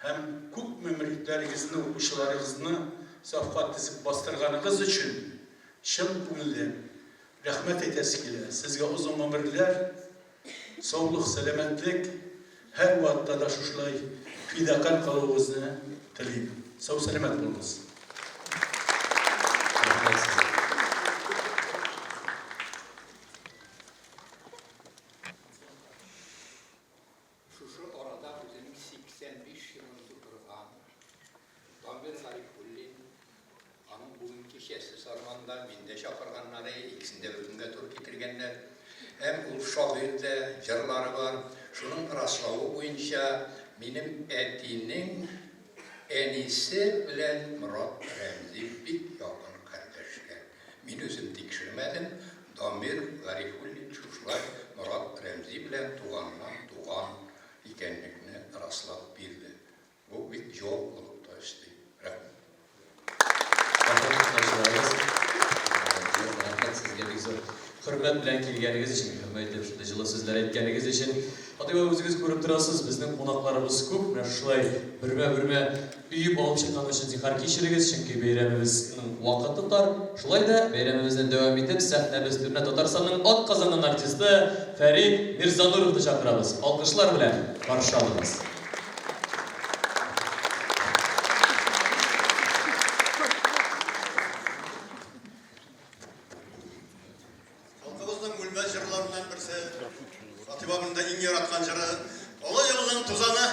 һәм күпме мөритләрегезне, укучыларыгызны сафка тезеп бастырганыгыз өчен чын күңелдән рәхмәт әйтәсе килә. Сезгә озын гомерләр, саулык, сәламәтлек, һәрвакытта да шушылай фидакарь калуыгызны телим. Сау-сәламәт булыгыз. Рәхмәт сезгә. Шушы арада үзенең 85 елын тутырган Дамир Гарифуллин, аның бүген кичәсе Сарманда, мине дә чакырганнар, икесен дә бер көнгә туры китергәннәр. Һәм ул шагыйрь дә, җырлары бар. Шуның раславы буенча минем әтинең әнисе белән Морат Рәмзи бик якын кардәшләр. Мин үзем тикшермәдем, Дамир Гарифуллин шушылай Морат Рәмзи белән туганнан туган икәнлекне раслап бирде. Бу бик җаваплылык та өсти. Рәхмәт. Рәхмәт, тыңлаучыларыбыз. Зур рәхмәт сезгә бик зур хөрмәт белән килгәнегез өчен, хөрмәт итеп шундый җылы сүзләр әйткәнегез өчен. Фатыйма, үзегез күреп торасыз, безнең кунакларыбыз күп. Менә шушылай бөрмә-бөрмә Өеп алып чыккан өчен зинһар кичерегез, чөнки бәйрәмебезнең вакыты тар. Шулай да, бәйрәмебезне дәвам итеп, сәхнәбез түренә Татарстанның атказанган артисты Фәрит Мирзануровны чакырабыз. Алкышлар белән каршы алыгыз. Халкыбызның үлмәс җырларыннан берсе, Хатип абының да иң яраткан җыры, Олы юлның тузаны. Олы юлның тузаны.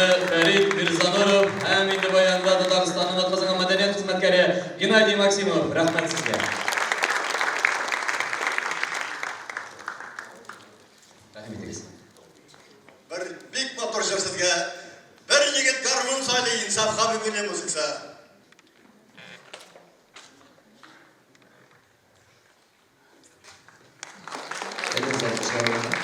артисты Фәрит Мирзануров һәм инде баянда Татарстанның атказанган мәдәният хезмәткәре Геннадий Максимов. Рәхмәт сезгә. Рәхим итегез. Бер бик матур җыр сезгә. Бер егет гармун сайлый Инсаф Хабибуллин музыкасы. Әйдәгез, алкышларыгызны.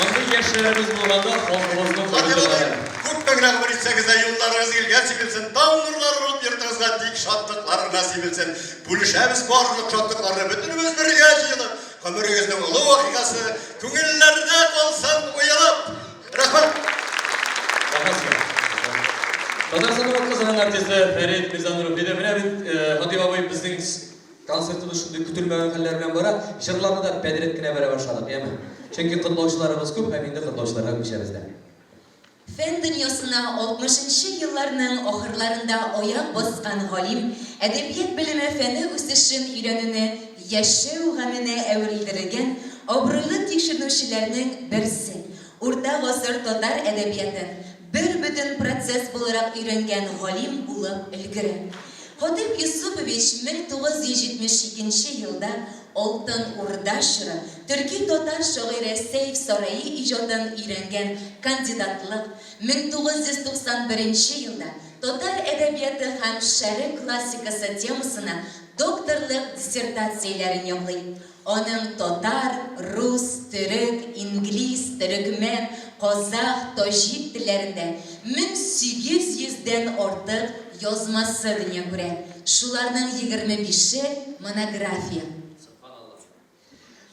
Мондый яшьләребез булганда халкыбызның Хатип абый, күпме генә гомер итсәгез дә, юлларыгыз гелгә сибелсен, таң нурлары булып йортыгызга тик шатлыклар гына сибелсен. Бүлешәбез барлык шатлыкларны бөтенебез бергә җыелып. Гомерегезнең олы вакыйгасы күңелләрдә калсын уелып. Рәхмәт! Рәхмәт сезгә. Татарстанның атказанган артисты Фәрит Мирзануров диде. Менә бит, Хатип абый, безнең Концертыбыз шундый көтелмәгән хәлләр белән бара. Җырларны да бәдрәт кенә бәрә башладык, яме? Чөнки котлаучыларыбыз күп һәм инде котлаучыларга күчәбез дә. Фән дөньясына 60 нчы елларның ахырларында аяк баскан галим әдәбият белеме фәне үсешен өйрәнүне яшәү гаменә әверелдерегән абруйлы тикшеренүчеләрнең берсе, урта гасыр татар әдәбиятын бербөтен процесс буларак өйрәнгән галим булып өлгерә. Хатыйп Йосыпович 1972 нче елда Алтын Урда чоры төрки-татар шагыйре Сәйф Сараи иҗатын өйрәнгән кандидатлык, 1991 нче елда Татар әдәбияты һәм шәрык классикасы темасына докторлык диссертацияләрен яклый. Аның татар, рус, төрек, инглиз, төрекмән, казах, таҗик телләрендә 1800 дән артык язмасы дөнья күрә, шуларның 25-е, монография. Сөбханалла.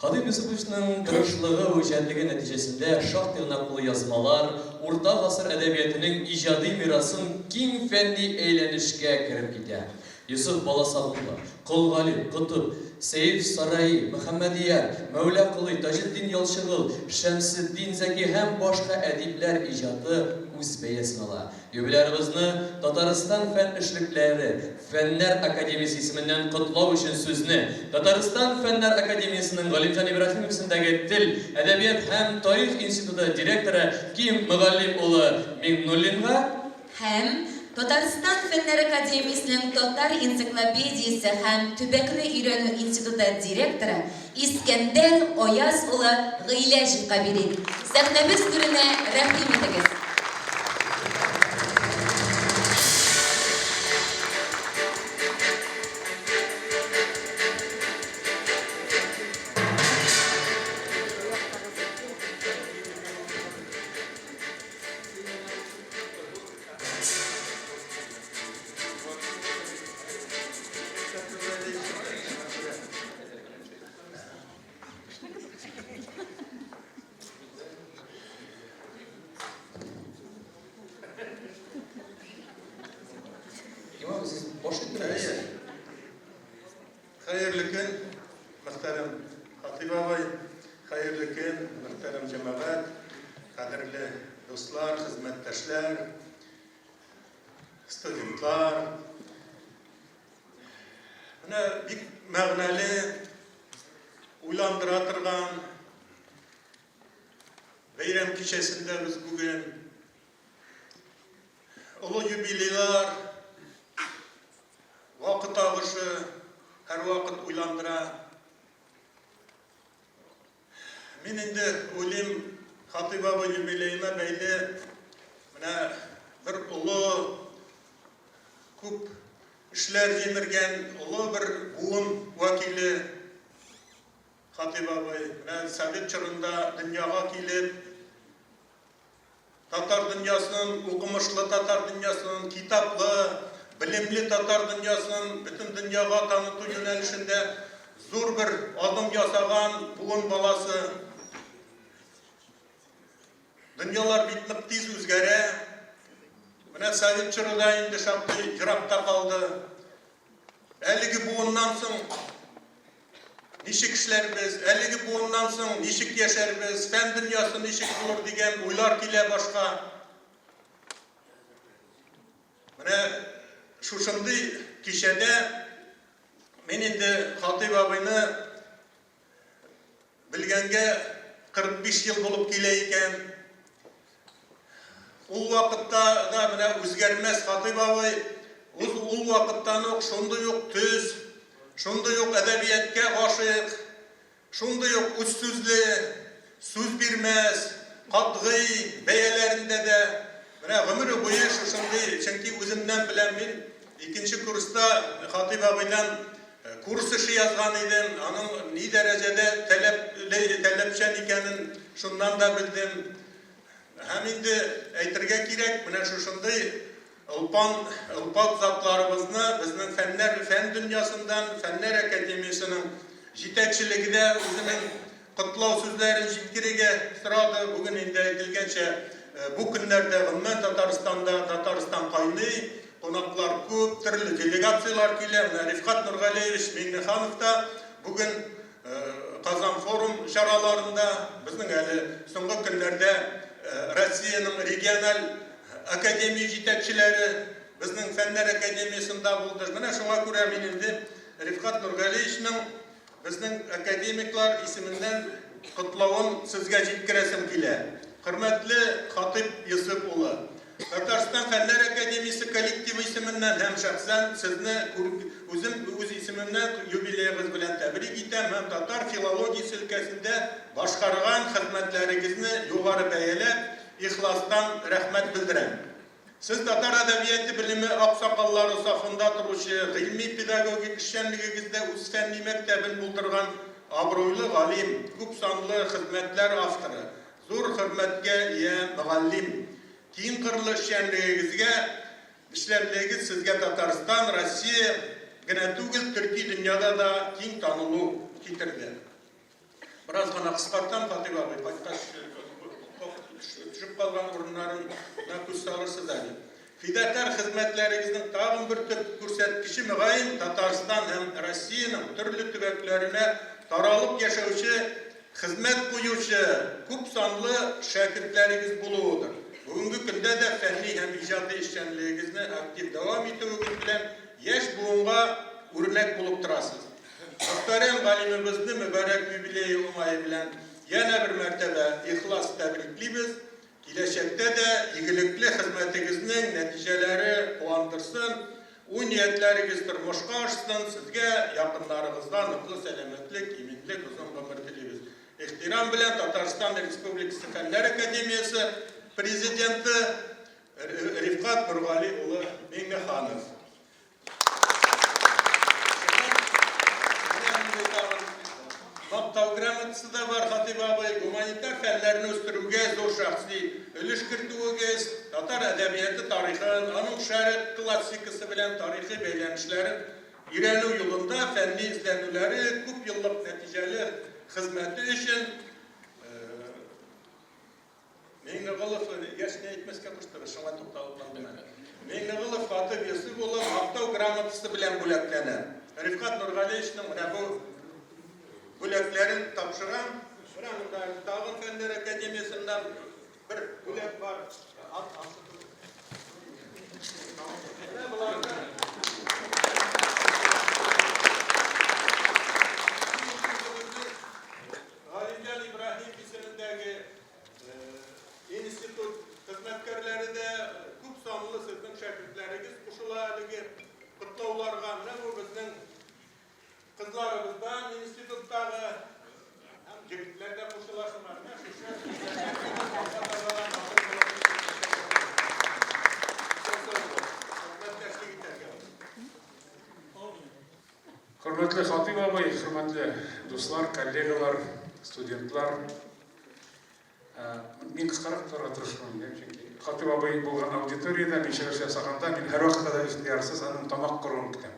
Хатыйп Йосыповичның тырышлыгы, үҗәтлеге нәтиҗәсендә шактый гына кулъязмалар урта гасыр әдәбиятының иҗади мирасын киң фәнни әйләнешкә кереп китә. Йосыф Баласагунлы, Кол Гали, Котып, Сәеф Сараи, Мөхәммәдияр, Мәүла Колый, Таҗетдин Ялчыгол, Шәмсетдин Зәки һәм башка әдипләр иҗаты үз бәясен ала. Юбилярыбызны Татарстан фән эшлеклеләре Фәннәр академиясе исеменнән котлау өчен сүзне Татарстан Фәннәр академиясенең Галимҗан Ибраһимов исемендәге Тел, әдәбият һәм тарих институты директоры Ким Мөгаллим улы Миңнуллинга, Һәм Татарстан Фәннәр академиясенең Татар энциклопедиясе һәм төбәкне өйрәнү институты директоры Искәндәр Аяз улы Гыйләҗевка бирик. Сәхнәбез түренә рәхим итегез. Имам, сез баш иттерәсез. Хәерле көн, мөхтәрәм Хатыйп абый, хәерле көн, мөхтәрәм җәмәгать, кадерле дуслар, хезмәттәшләр, студентлар. Менә бик мәгънәле, уйландыра торган бәйрәм кичәсендә без бүген. Олы юбилейлар, вакыт агышы һәрвакыт уйландыра. Мин инде уйлыйм, Хатыйп абый юбилеена бәйле менә бер олы күп эшләр җимергән олы бер буын вәкиле Хатыйп абый. Менә совет чорында дөньяга килеп, Татар дөньясын, укымышлы татар дөньясын, китаплы, белемле татар дөньясын бөтен дөньяга таныту юнәлешендә зур бер адым ясаган буын баласы. Дөньялар бик нык тиз үзгәрә. Менә совет чоры да инде шактый еракта калды. Әлеге буыннан соң ничек эшләрбез, әлеге буыннан соң ничек яшәрбез, фән дөньясы ничек булыр дигән уйлар килә башка. Менә шушындый кичәдә мин инде Хатыйп абыйны Белгәнгә 45 ел булып килә икән. Ул вакытта да менә үзгәрмәс Хатыйп абый, ул, ул вакыттан ук шундый ук төз, шундый ук әдәбияткә гашыйк, шундый ук үзсүзле, сүз бирмәс, катгый бәяләрендә дә менә гомере буе шушындый, чөнки үземнән беләм мин, икенче курста Хатыйп абыйдан Курс эше язган идем, аның ни дәрәҗәдә таләпле, таләпчән икәнен шуннан да белдем. Һәм инде әйтергә кирәк, менә шушындый олпан, олпат затларыбызны безнең фәннәр, фән дөньясыннан, Фәннәр академиясенең җитәкчелеге дә үзенең котлау сүзләрен җиткерергә сорады. Бүген инде әйтелгәнчә, бу көннәрдә гомумән Татарстанда Татарстан кайный, кунаклар күп, төрле делегацияләр килә. Менә Рифкать Нургалиевич Миңнеханов та бүген Казан форум чараларында, безнең әле соңгы көннәрдә Россиянең региональ академия җитәкчеләре безнең Фәннәр академиясендә булды. Менә шуңа күрә мин инде Рифкать Нургалиевичның Безнең академиклар исеменнән котлавын сезгә җиткерәсем килә. Хөрмәтле Хатыйп Йосыф улы! Татарстан Фәннәр академиясе коллективы исеменнән һәм шәхсән сезне үзем үз исемемнән юбилеегыз белән тәбрик итәм һәм татар филологиясе өлкәсендә башкарган хезмәтләрегезне югары бәяләп, ихластан рәхмәт белдерәм. Сез татар әдәбияте белеме аксакаллары сафында торучы, гыйльми-педагогик эшчәнлегегездә үз фәнни мәктәбен булдырган абруйлы галим, күпсанлы хезмәтләр авторы, зур хөрмәткә ия мөгаллим. Киңкырлы эшчәнлегегезгә эшләнлегегез сезгә Татарстан, Россия генә түгел, төрки дөньяда да киң танылу китерде. Бераз гына кыскартам, Хатыйп абый, кайткач төшеп калган урыннарына күз салырсыз әле. Фидакарь хезмәтләрегезнең тагын бер төп күрсәткече, мөгаен, Татарстан һәм Россиянең төрле төбәкләренә таралып яшәүче, хезмәт куючы күп санлы шәкертләрегез булуыдыр. Бүгенге көндә дә фәнни һәм иҗади эшчәнлегегезне актив дәвам итүегез белән яшь буынга үрнәк булып торасыз. Мөхтәрәм галимебезне мөбарәк юбилее уңае белән янә бер мәртәбә ихлас тәбриклибез, Киләчәктә дә игелекле хезмәтегезнең нәтиҗәләре куандырсын, уй-ниятләрегез тормышка ашсын, сезгә, якыннарыгызга ныклы сәламәтлек, иминлек, озын гомер телибез. Ихтирам белән, Татарстан Республикасы Фәннәр академиясе Президенты Рифкать Нургали улы Миңнеханов. Мактау грамотасы да бар, Хатыйп абый, гуманитар фәннәрне үстерүгә зур шәхси өлеш кертүегез, татар әдәбияты тарихын, аның шәрык классикасы белән тарихи бәйләнешләрен өйрәнү юлында фәнни эзләнүләре, күп еллык нәтиҗәле хезмәте өчен Миңнеголов, яшен әйтмәскә куштыгыз, шуңа тукталып калдым әле. Миңнеголов Хатыйп Йосыф улы Мактау грамотасы белән бүләкләнә. Рифкать Нургалиевичның менә бу бүләкләрен тапшырам. Менә монда әле тагын Фәннәр академиясеннән бер бүләк бар. Менә боларны Галимҗан Ибраһим исемендәге Институт хезмәткәрләре дә, күп санлы сезнең шәкертләрегез кушыла әлеге котлауларга. Менә бу безнең кызларыбыздан институттагы һәм егетләр дә кушыла шуңа. Менә шушы хезмәттәшлек итәргә. Хөрмәтле Хатыйп абый, хөрмәтле дуслар, коллегалар, студентлар. Мин кыскарак тотарга тырышырмын инде, чөнки Хатыйп абый булган аудиториядә мин чыгыш ясаганда, мин һәрвакытта да ихтыярсыз аның тамак коруын көтәм.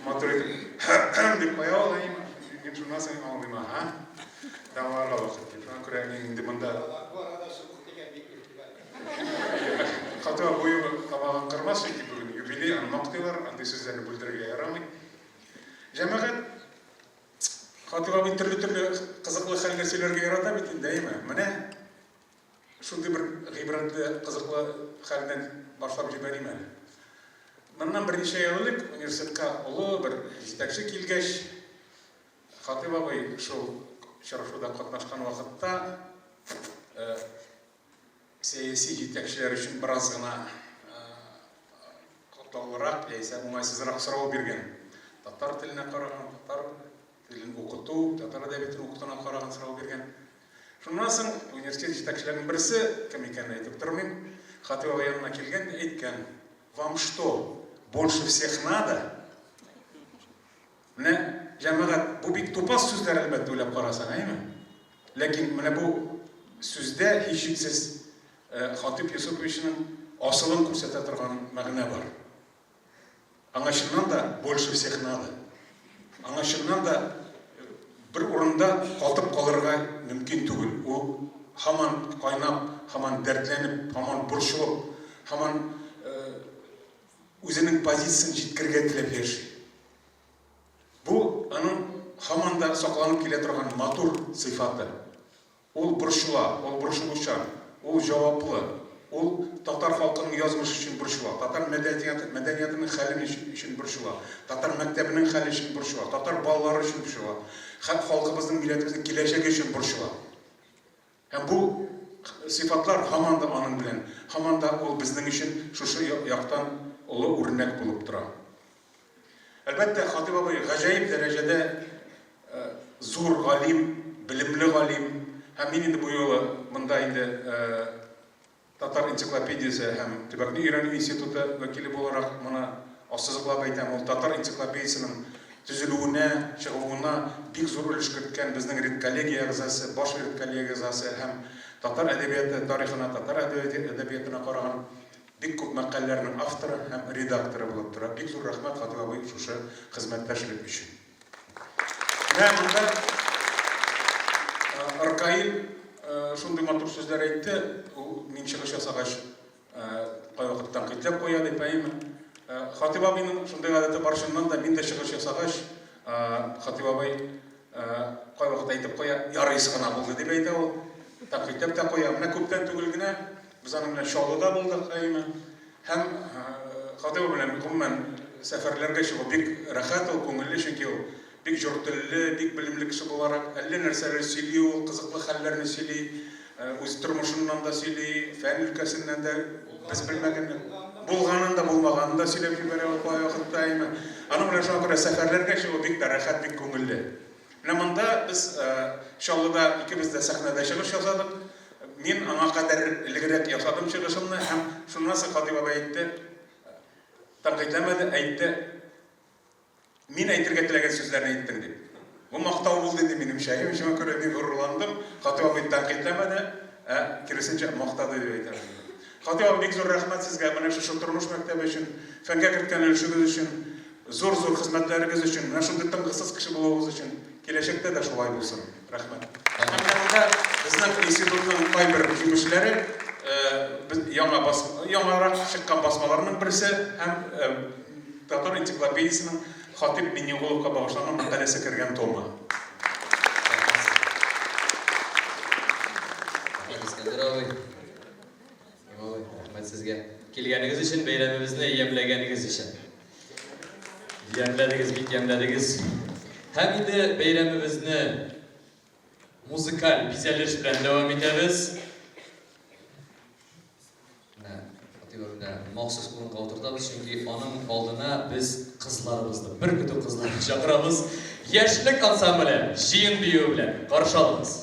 Матур итеп дип куя ул, мин шуннан соң аңлыйм, аһа, дәваларга вакыт дип. Шуңа күрә мин инде монда Бу арада суык тигән, бик игътибар. Хатыйп абый бу юлы тамагын кырмас, чөнки бүген юбилей, аны мактыйлар, андый сүзләрне бүлдерергә ярамый. Җәмәгать, Хатыйп абый төрле-төрле кызыклы хәлләр сөйләргә ярата бит инде, әйеме? Менә шундый бер гыйбрәтле, кызыклы хәлдән башлап җибәрим әле. Моннан берничә ел элек университетка олы бер җитәкче килгәч, Хатыйп абый шул очрашуда катнашкан вакытта сәяси җитәкчеләр өчен бераз гына катлаулырак яисә уңайсызрак сорау биргән. Татар теленә караган, татар телен укыту, татар әдәбиятын укытуына караган сорау биргән. Шуннан соң университет җитәкчеләренең берсе, кем икәнен әйтеп тормыйм, Хатыйп абый янына килгән дә әйткән, Вам что, больше всех надо? Менә, җәмәгать, бу бик тупас сүзләр, әлбәттә, уйлап карасаң, әйеме? Ләкин менә бу сүздә, һичшиксез, Хатыйп Йосыповичның асылын күрсәтә торган мәгънә бар. Аңа чыннан да больше всех надо. Аңа чыннан да бер урында катып калырга мөмкин түгел. Ул һаман кайнап, һаман дәртләнеп, һаман борчылып, һаман үзенең позициясен җиткерергә теләп яши. Бу аның һаман да сакланып килә торган матур сыйфаты. Ул борчыла, ул борчылучан, ул җаваплы, ул татар халкының язмышы өчен борчыла, татар мәдәнияты, мәдәниятының хәлен өчен борчыла, татар мәктәбенең хәле өчен борчыла, татар балалары өчен борчыла, һәм халкыбызның, милләтебезнең киләчәге өчен борчыла. Һәм бу сыйфатлар һаман да аның белән, һаман да ул безнең өчен шушы яктан олы үрнәк булып тора. Әлбәттә, Хатыйп абый гаҗәеп дәрәҗәдә зур галим, белемле галим. Һәм мин инде бу юлы монда инде Татар энциклопедиясе һәм төбәкне өйрәнү институты вәкиле буларак моны ассызыклап әйтәм, ул татар энциклопедиясенең төзелүенә, чыгуына бик зур өлеш керткән безнең редколлегия әгъзасы, баш редколлегия әгъзасы һәм татар әдәбияты тарихына, татар әдәбиятына караган бик күп мәкаләләрнең авторы һәм редакторы булып тора. Бик зур рәхмәт, Хатыйп абый, шушы хезмәттәшлек өчен. Менә монда Ркаил шундый матур сүзләр әйтте, ул мин чыгыш ясагач, кайвакыт тәнкыйтьли. тәнкыйтьләп куя дип, әйеме? Хатыйп абыйның шундый гадәте бар, чыннан да, мин дә чыгыш ясагач, Хатыйп абый кайвакыт әйтеп куя, ярыйсы гына булды дип әйтә ул. Тәнкыйтьләп тә куя. Менә күптән түгел генә без аның белән Чаллыда булдык, әйеме? Һәм Хатыйп абый белән гомумән сәфәрләргә чыгу бик рәхәт ул, күңелле, чөнки ул бик җор телле, бик белемле кеше буларак, әллә нәрсәләр сөйли ул, кызыклы хәлләрне сөйли, үз тормышыннан да сөйли, фән өлкәсеннән дә без белмәгәнне, булганын да, булмаганын да сөйләп җибәрә ул кайвакытта, әйме. Аның белән шуңа күрә сәфәрләргә чыгу бик тә рәхәт, бик күңелле. Менә монда без Чаллыда икебез дә сәхнәдә чыгыш ясадык. Мин аңа кадәр элегрәк ясадым чыгышымны һәм шуннан соң Хатыйп абый әйтте, тәнкыйтьләмәде, әйтте, Мин әйтергә теләгән сүзләрне әйттең, дип. Бу мактау булды инде минемчә. Әйе, шуңа күрә мин горурландым. Хатыйп абый тәнкыйтьләмәде, ә киресенчә мактады дип әйтәм инде. Хатыйп абый, бик зур рәхмәт сезгә менә шушы тормыш мәктәбе өчен, фәнгә керткән өлешегез өчен, зур-зур хезмәтләрегез өчен, менә шундый тынгысыз кеше булуыгыз өчен. Киләчәктә дә шулай булсын. Рәхмәт. Һәм менә монда безнең институтның кайбер җиңүчеләре, без яңа бас, яңарак чыккан басмаларның берсе һәм Татар энциклопедиясенең Хатыйп Миңнегуловка багышланган мәкаләсе кергән томы. Рәхмәт, Искәндәр абый. Имам абый, рәхмәт сезгә. Килгәнегез өчен, бәйрәмебезне ямьләгәнегез өчен. Ямьләдегез, бик ямьләдегез. Һәм инде бәйрәмебезне музыкаль бизәлеш белән дәвам итәбез. Менә Фатыйма менә махсус урынга утыртабыз, чөнки аның алдына без кызларыбызны, бер көтү кызларны чакырабыз. Яшьлек ансамбле җыен биюе белән каршы алыгыз.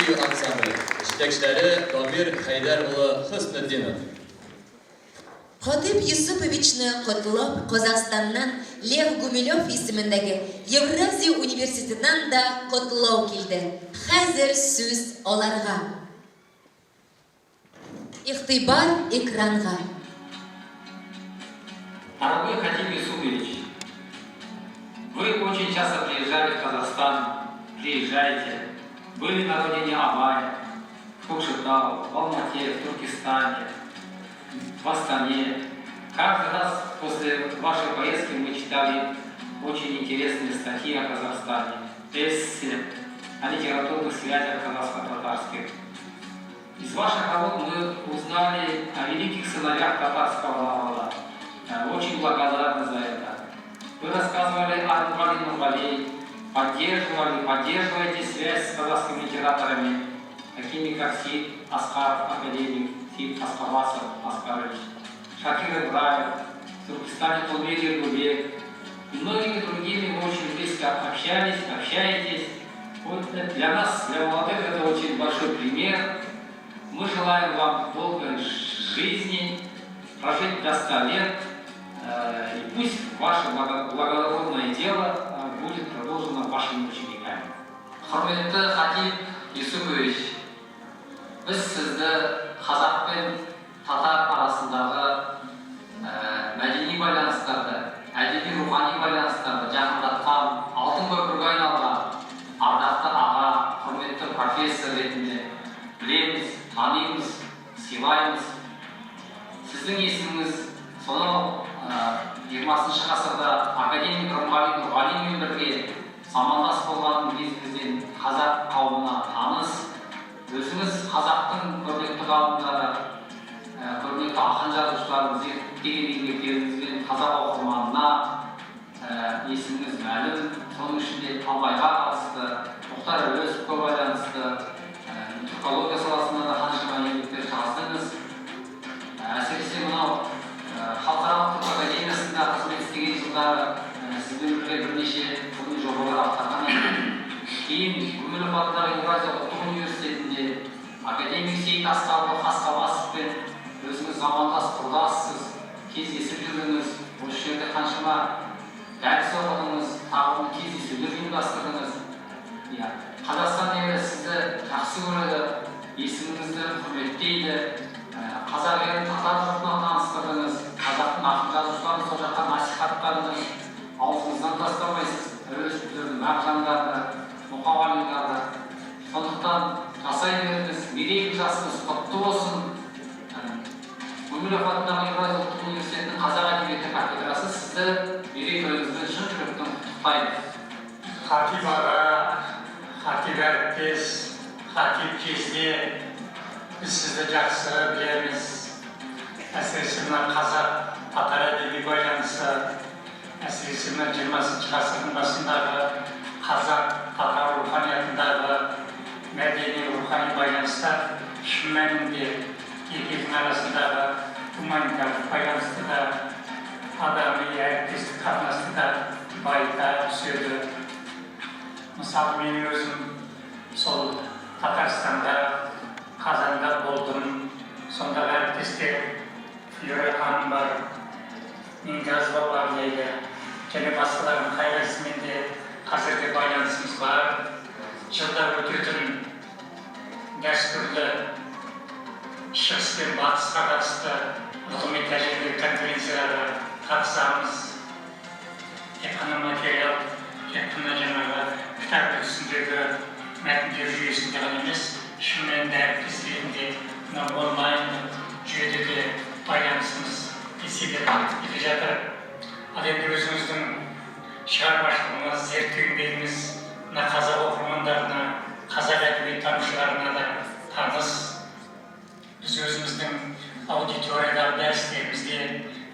бию ансамбле, җитәкчеләре Дамир Хәйдәр улы Хөснетдинов. Хатыйп Йосыповичны котлап Казахстаннан Лев Гумилев исемендәге Евразия университетыннан да котлау килде. Хәзер сүз аларга. Игътибар экранга. Дорогой Хатип Юсупович, вы очень часто приезжали в Казахстан, приезжаете, были на родине Абая, в Кокшетау, в Алмате, в Туркестане, в Астане. Каждый раз после вашей поездки мы читали очень интересные статьи о Казахстане, эссе о литературных связях казахско-татарских. Из ваших работ мы узнали о великих сыновьях татарского народа. Очень благодарны за это. Вы рассказывали о Нургали Нургалей, поддерживали, поддерживаете связь с казахскими литераторами, такими как Сид Аскаров, академик, Сид Аскабасов Аскарович, Шакир Ибраев, в Туркестане Кулбек Ергубек и многими другими вы очень близко общались, общаетесь. Вот для нас, для молодых, это очень большой пример. Мы желаем вам долгой жизни, прожить до 100 лет, и пусть ваше благородное дело будет продолжено вашими учениками. Құрметті Хатип Юсупович, біз сізді қазақ пен татар арасындағы мәдени байланыстарды, әдеби рухани байланыстарды жақындатқан, алтын көпірге айналған ардақты аға, құрметті профессор ретінде білеміз, танимыз, сыйлаймыз. Сіздің есіміңіз сонау 20-шы ғасырда академик Рымғали Нұрғалинмен бірге замандас болған кезіңізден қазақ қауымына таныс. Өзіңіз қазақтың көрнекті ғалымдары, көрнекті ақын жазушыларын зерттеген еңбектеріңізбен қазақ оқырманына есіміңіз мәлім. Соның ішінде Абайға қатысты, Мұхтар Әуезовке байланысты, түркология саласында да қаншама еңбектер жаздыңыз. Әсіресе мынау Халықаралық түркі академиясында қызмет істеген жылдары сізбен бірге бірнеше ғылыми жобалар атқарған едім. Кейін Гумилев атындағы Еуразия ұлттық университетінде академик Сейіт Асқарұлы Қасқабасовпен өзіңіз замандас құрдассыз, кездесіп жүрдіңіз. Осы жерде қаншама дәріс оқыдыңыз, тағы кездесулер ұйымдастырдыңыз. Иә, Қазақстан елі сізді жақсы көреді, есіміңізді құрметтейді. Қазақ елін татар жұртына таныстырдыңыз, қазақтың ақын жазушыларын сол жаққа насихаттадыңыз, аузыңыздан тастамайсыз Әуезовтерді, Мағжандарды, Мұқағалиларды. Сондықтан жасай беріңіз, мерейлі жасыңыз құтты болсын. Гумилев атындағы Еуразия ұлттық университетінің қазақ әдебиеті кафедрасы сізді мерейтойыңызбен шын жүректен құттықтаймыз. Хатип аға, Хатип әріптес, Хатип жезде, біз сізді жақсы білеміз. Әсіресе мына қазақ татар әдеби байланысы, әсіресе мына 20-шы ғасырдың басындағы қазақ татар руханиятындағы мәдени рухани байланыстар шын мәнінде екі елдің арасындағы гуманитарлық байланысты да, адами әріптестік қатынасты да байыта түседі. Мысалы, мен өзім сол Татарстанда, Қазанда болдым. Сондағы әріптестерім Флюра ханым бар, Мингазова бар дейді, және басқалардың қай қайсысымен де қазір де байланысымыз бар. Жылда өтетін дәстүрлі Шығыс пен Батысқа қатысты ғылыми тәжірибелік конференцияларға қатысамыз. Тек қана материал, тек қана жаңағы кітап үлгісіндегі мәтіндер жүйесінде ғана емес, шын мәнінде әріптес ретінде мына онлайн жүйеде де байланысымыз еселеп келе жатыр. Ал енді өзіңіздің шығармашылығыңыз, зерттеу еңбегіңіз мына қазақ оқырмандарына, қазақ әдебиеттанушыларына да таныс. Біз өзіміздің аудиториядағы дәрістерімізде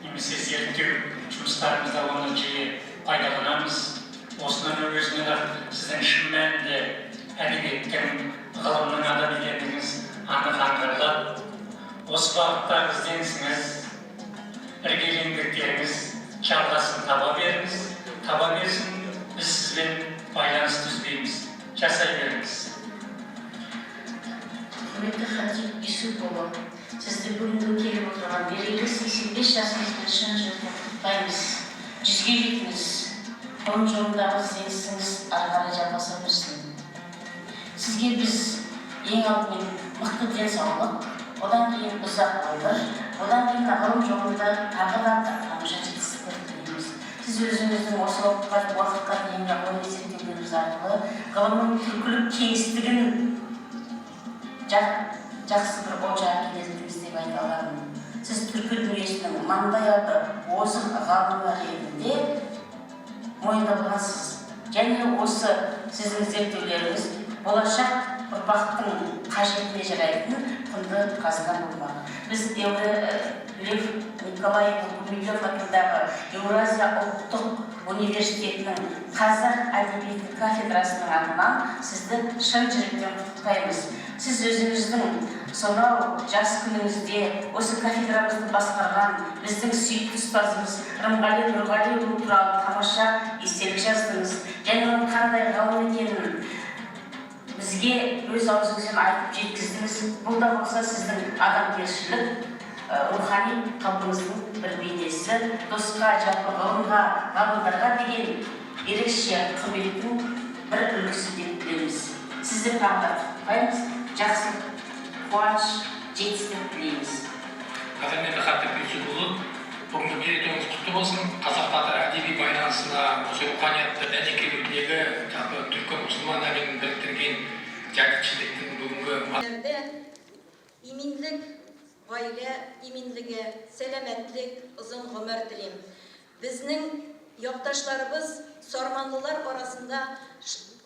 немесе зерттеу жұмыстарымызда оны жиі пайдаланамыз. Осының өзінен-ақ сіздің шын мәнінде әдебиеттің, ғылымның адамы екендігіңіз анық аңғарылады. Осы бағыттағы ізденісіңіз, іргелі еңбектеріңіз жалғасын таба беріңіз, таба берсін. Біз сізбен байланысты үзбейміз. Жасай беріңіз. Юсупұлы, сізді бүгінгі келіп отырған мерейлі 85 жасыңызбен шын жүректен құттықтаймыз. Жүзге жетіңіз. Ғылым жолындағы ізденісіңіз ары қарай жалғаса берсін. Сізге біз ең алдымен мықты денсаулық, одан кейін ұзақ өмір, одан кейін ғылым жолында тағы да тамаша жетістіктер тілейміз. Сіз өзіңіздің осы уақытқа дейінгі ғылыми зерттеулеріңіз арқылы ғылымның түркілік кеңістігін жақсы бір олжаға кенелттіңіз деп айта аламын. Сіз түркі дүниесінің маңдай алды озық ғалымы ретінде мойындалғансыз. Және осы сіздің зерттеулеріңіз болашақ ұрпақтың қажетіне жарайтын құнды қазына болмақ. Біз Лев Николаевич Гумилев атындағы Еуразия ұлттық университетінің қазақ әдебиеті кафедрасының атынан сізді шын жүректен құттықтаймыз. Сіз өзіңіздің сонау жас күніңізде осы кафедрамызды басқарған біздің сүйікті ұстазымыз Рымғали Нұрғалиұлы туралы тамаша естелік жаздыңыз және оның қандай ғалым екенін бізге өз аузыңызбен айтып жеткіздіңіз. Бұл да болса сіздің адамгершілік, рухани қалпыңыздың бір бейнесі, досқа, жалпы ғылымға, ғалымдарға деген ерекше құрметтің бір үлгісі деп білеміз. Сізді тағы да құттықтаймыз, жақсылық, қуаныш, жетістік тілейміз. Қадірменді Хатиб Юсупұлы, бүгінгі мерейтойыңыз құтты болсын. Қазақ татар әдеби байланысына, осы руханиятты дәнекерлеудегі, жалпы түркі мұсылман әлемін біріктірген жәдитшіліктің бүгінгі Иминлек, гаилә иминлеге, сәламәтлек, озын гомер телим. Безнең якташларыбыз сарманлылар арасында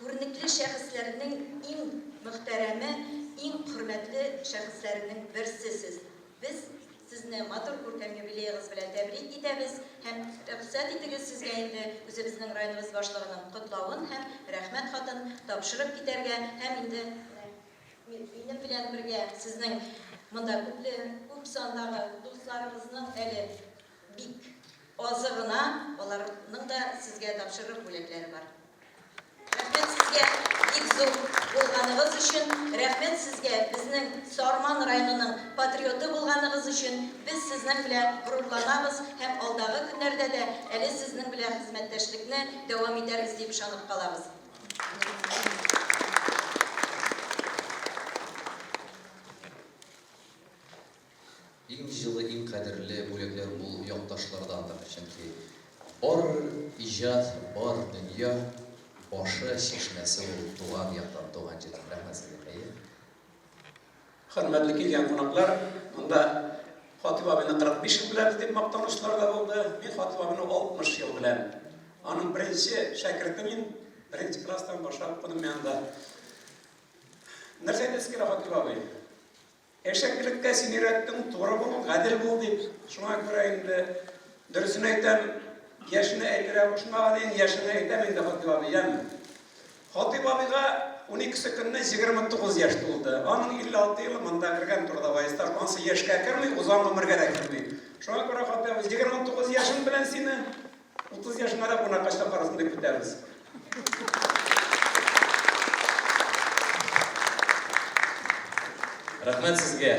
күренекле шәхесләрнең иң мөхтәрәме, иң хөрмәтле шәхесләренең берсе сез. Без сезне матур күркәм юбилеегыз белән тәбрик итәбез һәм рөхсәт итегез сезгә инде үзебезнең районыбыз башлыгының котлавын һәм рәхмәт хатын тапшырып китәргә һәм инде минем белән бергә сезнең монда күпле күп сандагы дусларыгызның әле бик азы гына, аларның да сезгә тапшырыр бүләкләре бар. Рәхмәт сезгә бик зур булганыгыз өчен, рәхмәт сезгә безнең Сарман районының патриоты булганыгыз өчен. Без сезнең белән горурланабыз һәм алдагы көннәрдә дә әле сезнең белән хезмәттәшлекне дәвам итәрбез дип ышанып калабыз. Иң җылы, иң кадерле бүләкләр ул якташлардандыр. Чөнки бар иҗат, бар дөнья башы, чишмәсе ул туган яктан, туган җирдән. Рәхмәт сезгә, әйе. Хөрмәтле килгән кунаклар, монда Хатип абыйны 45 ел беләбез дип мактанучылар да булды. Мин Хатип абыйны 60 ел беләм. Аның беренче шәкерте мин, беренче класстан башлап укыдым мин анда. Нәрсә әйтәсе килә, Хатип абый? Әшәкелеккә син өйрәттең, туры бул, гадел бул дип. Шуңа күрә инде дөресен әйтәм, яшенә әйтергә кушмаган идең, яшеңне әйтәм инде, Хатыйп абый, яме. Хатыйп абыйга уникесе көнне 29 яшь тулды. Аның 56 елы монда кергән трудовой стаж. Ансы яшькә керми, узган гомергә дә керми. Шуңа күрә, Хатыйп абый, 29 яшең белән сине 30 яшеңә дә кунакка чакырырсың дип көтәбез. Рәхмәт сезгә.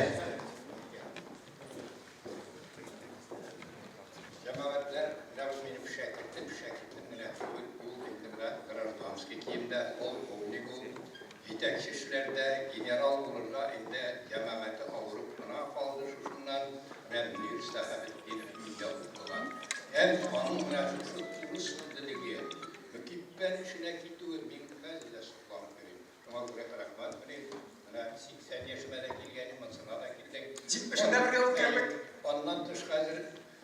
Җәмәгатьләр, менә бу минем шәкертем, шәкертем генә түгел, ул инде менә гражданский киемдә, полковник ул. Җитәкче эшләрдә, генерал булырга инде җәмәгате авырып кына калды шушыннан. Менә Мөнир Сәхәбетдинов миндә укыган. Һәм аның менә шушы туры сүзлелеге, мөкиббән эшенә китүе мин хәзер дә сокланып йөрим. Шуңа күрә рәхмәт, Мөнир. Менә 80 яшемә дә килгән, монсына да килдең. Җитмешен дә бергә үткәрдек. Аннан тыш хәзер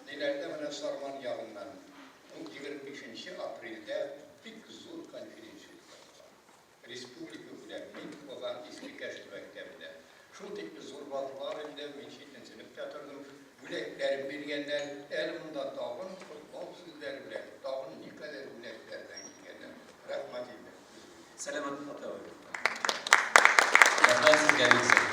ниләрдә менә Сарман ягыннан ул 25 нче апрельдә бик зур конференция үткәрде. Республика күләм мин укыган Иске Кәште мәктәбендә. Шул тикле зурладылар инде, мин читенсенеп тә тордым. Бүләкләрен биргәннәр. Әле монда тагын котлау сүзләре белән, тагын никадәр бүләкләр белән килгәннәр. Рәхмәт инде. Сәламәт бул, Хаттаб. Рәхмәт сезгә бик зур.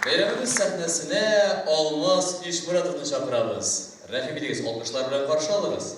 Бәйрәмебез сәхнәсенә Алмаз Ишморатовны чакырабыз. Рәхим итегез, алкышлар белән каршы алыгыз.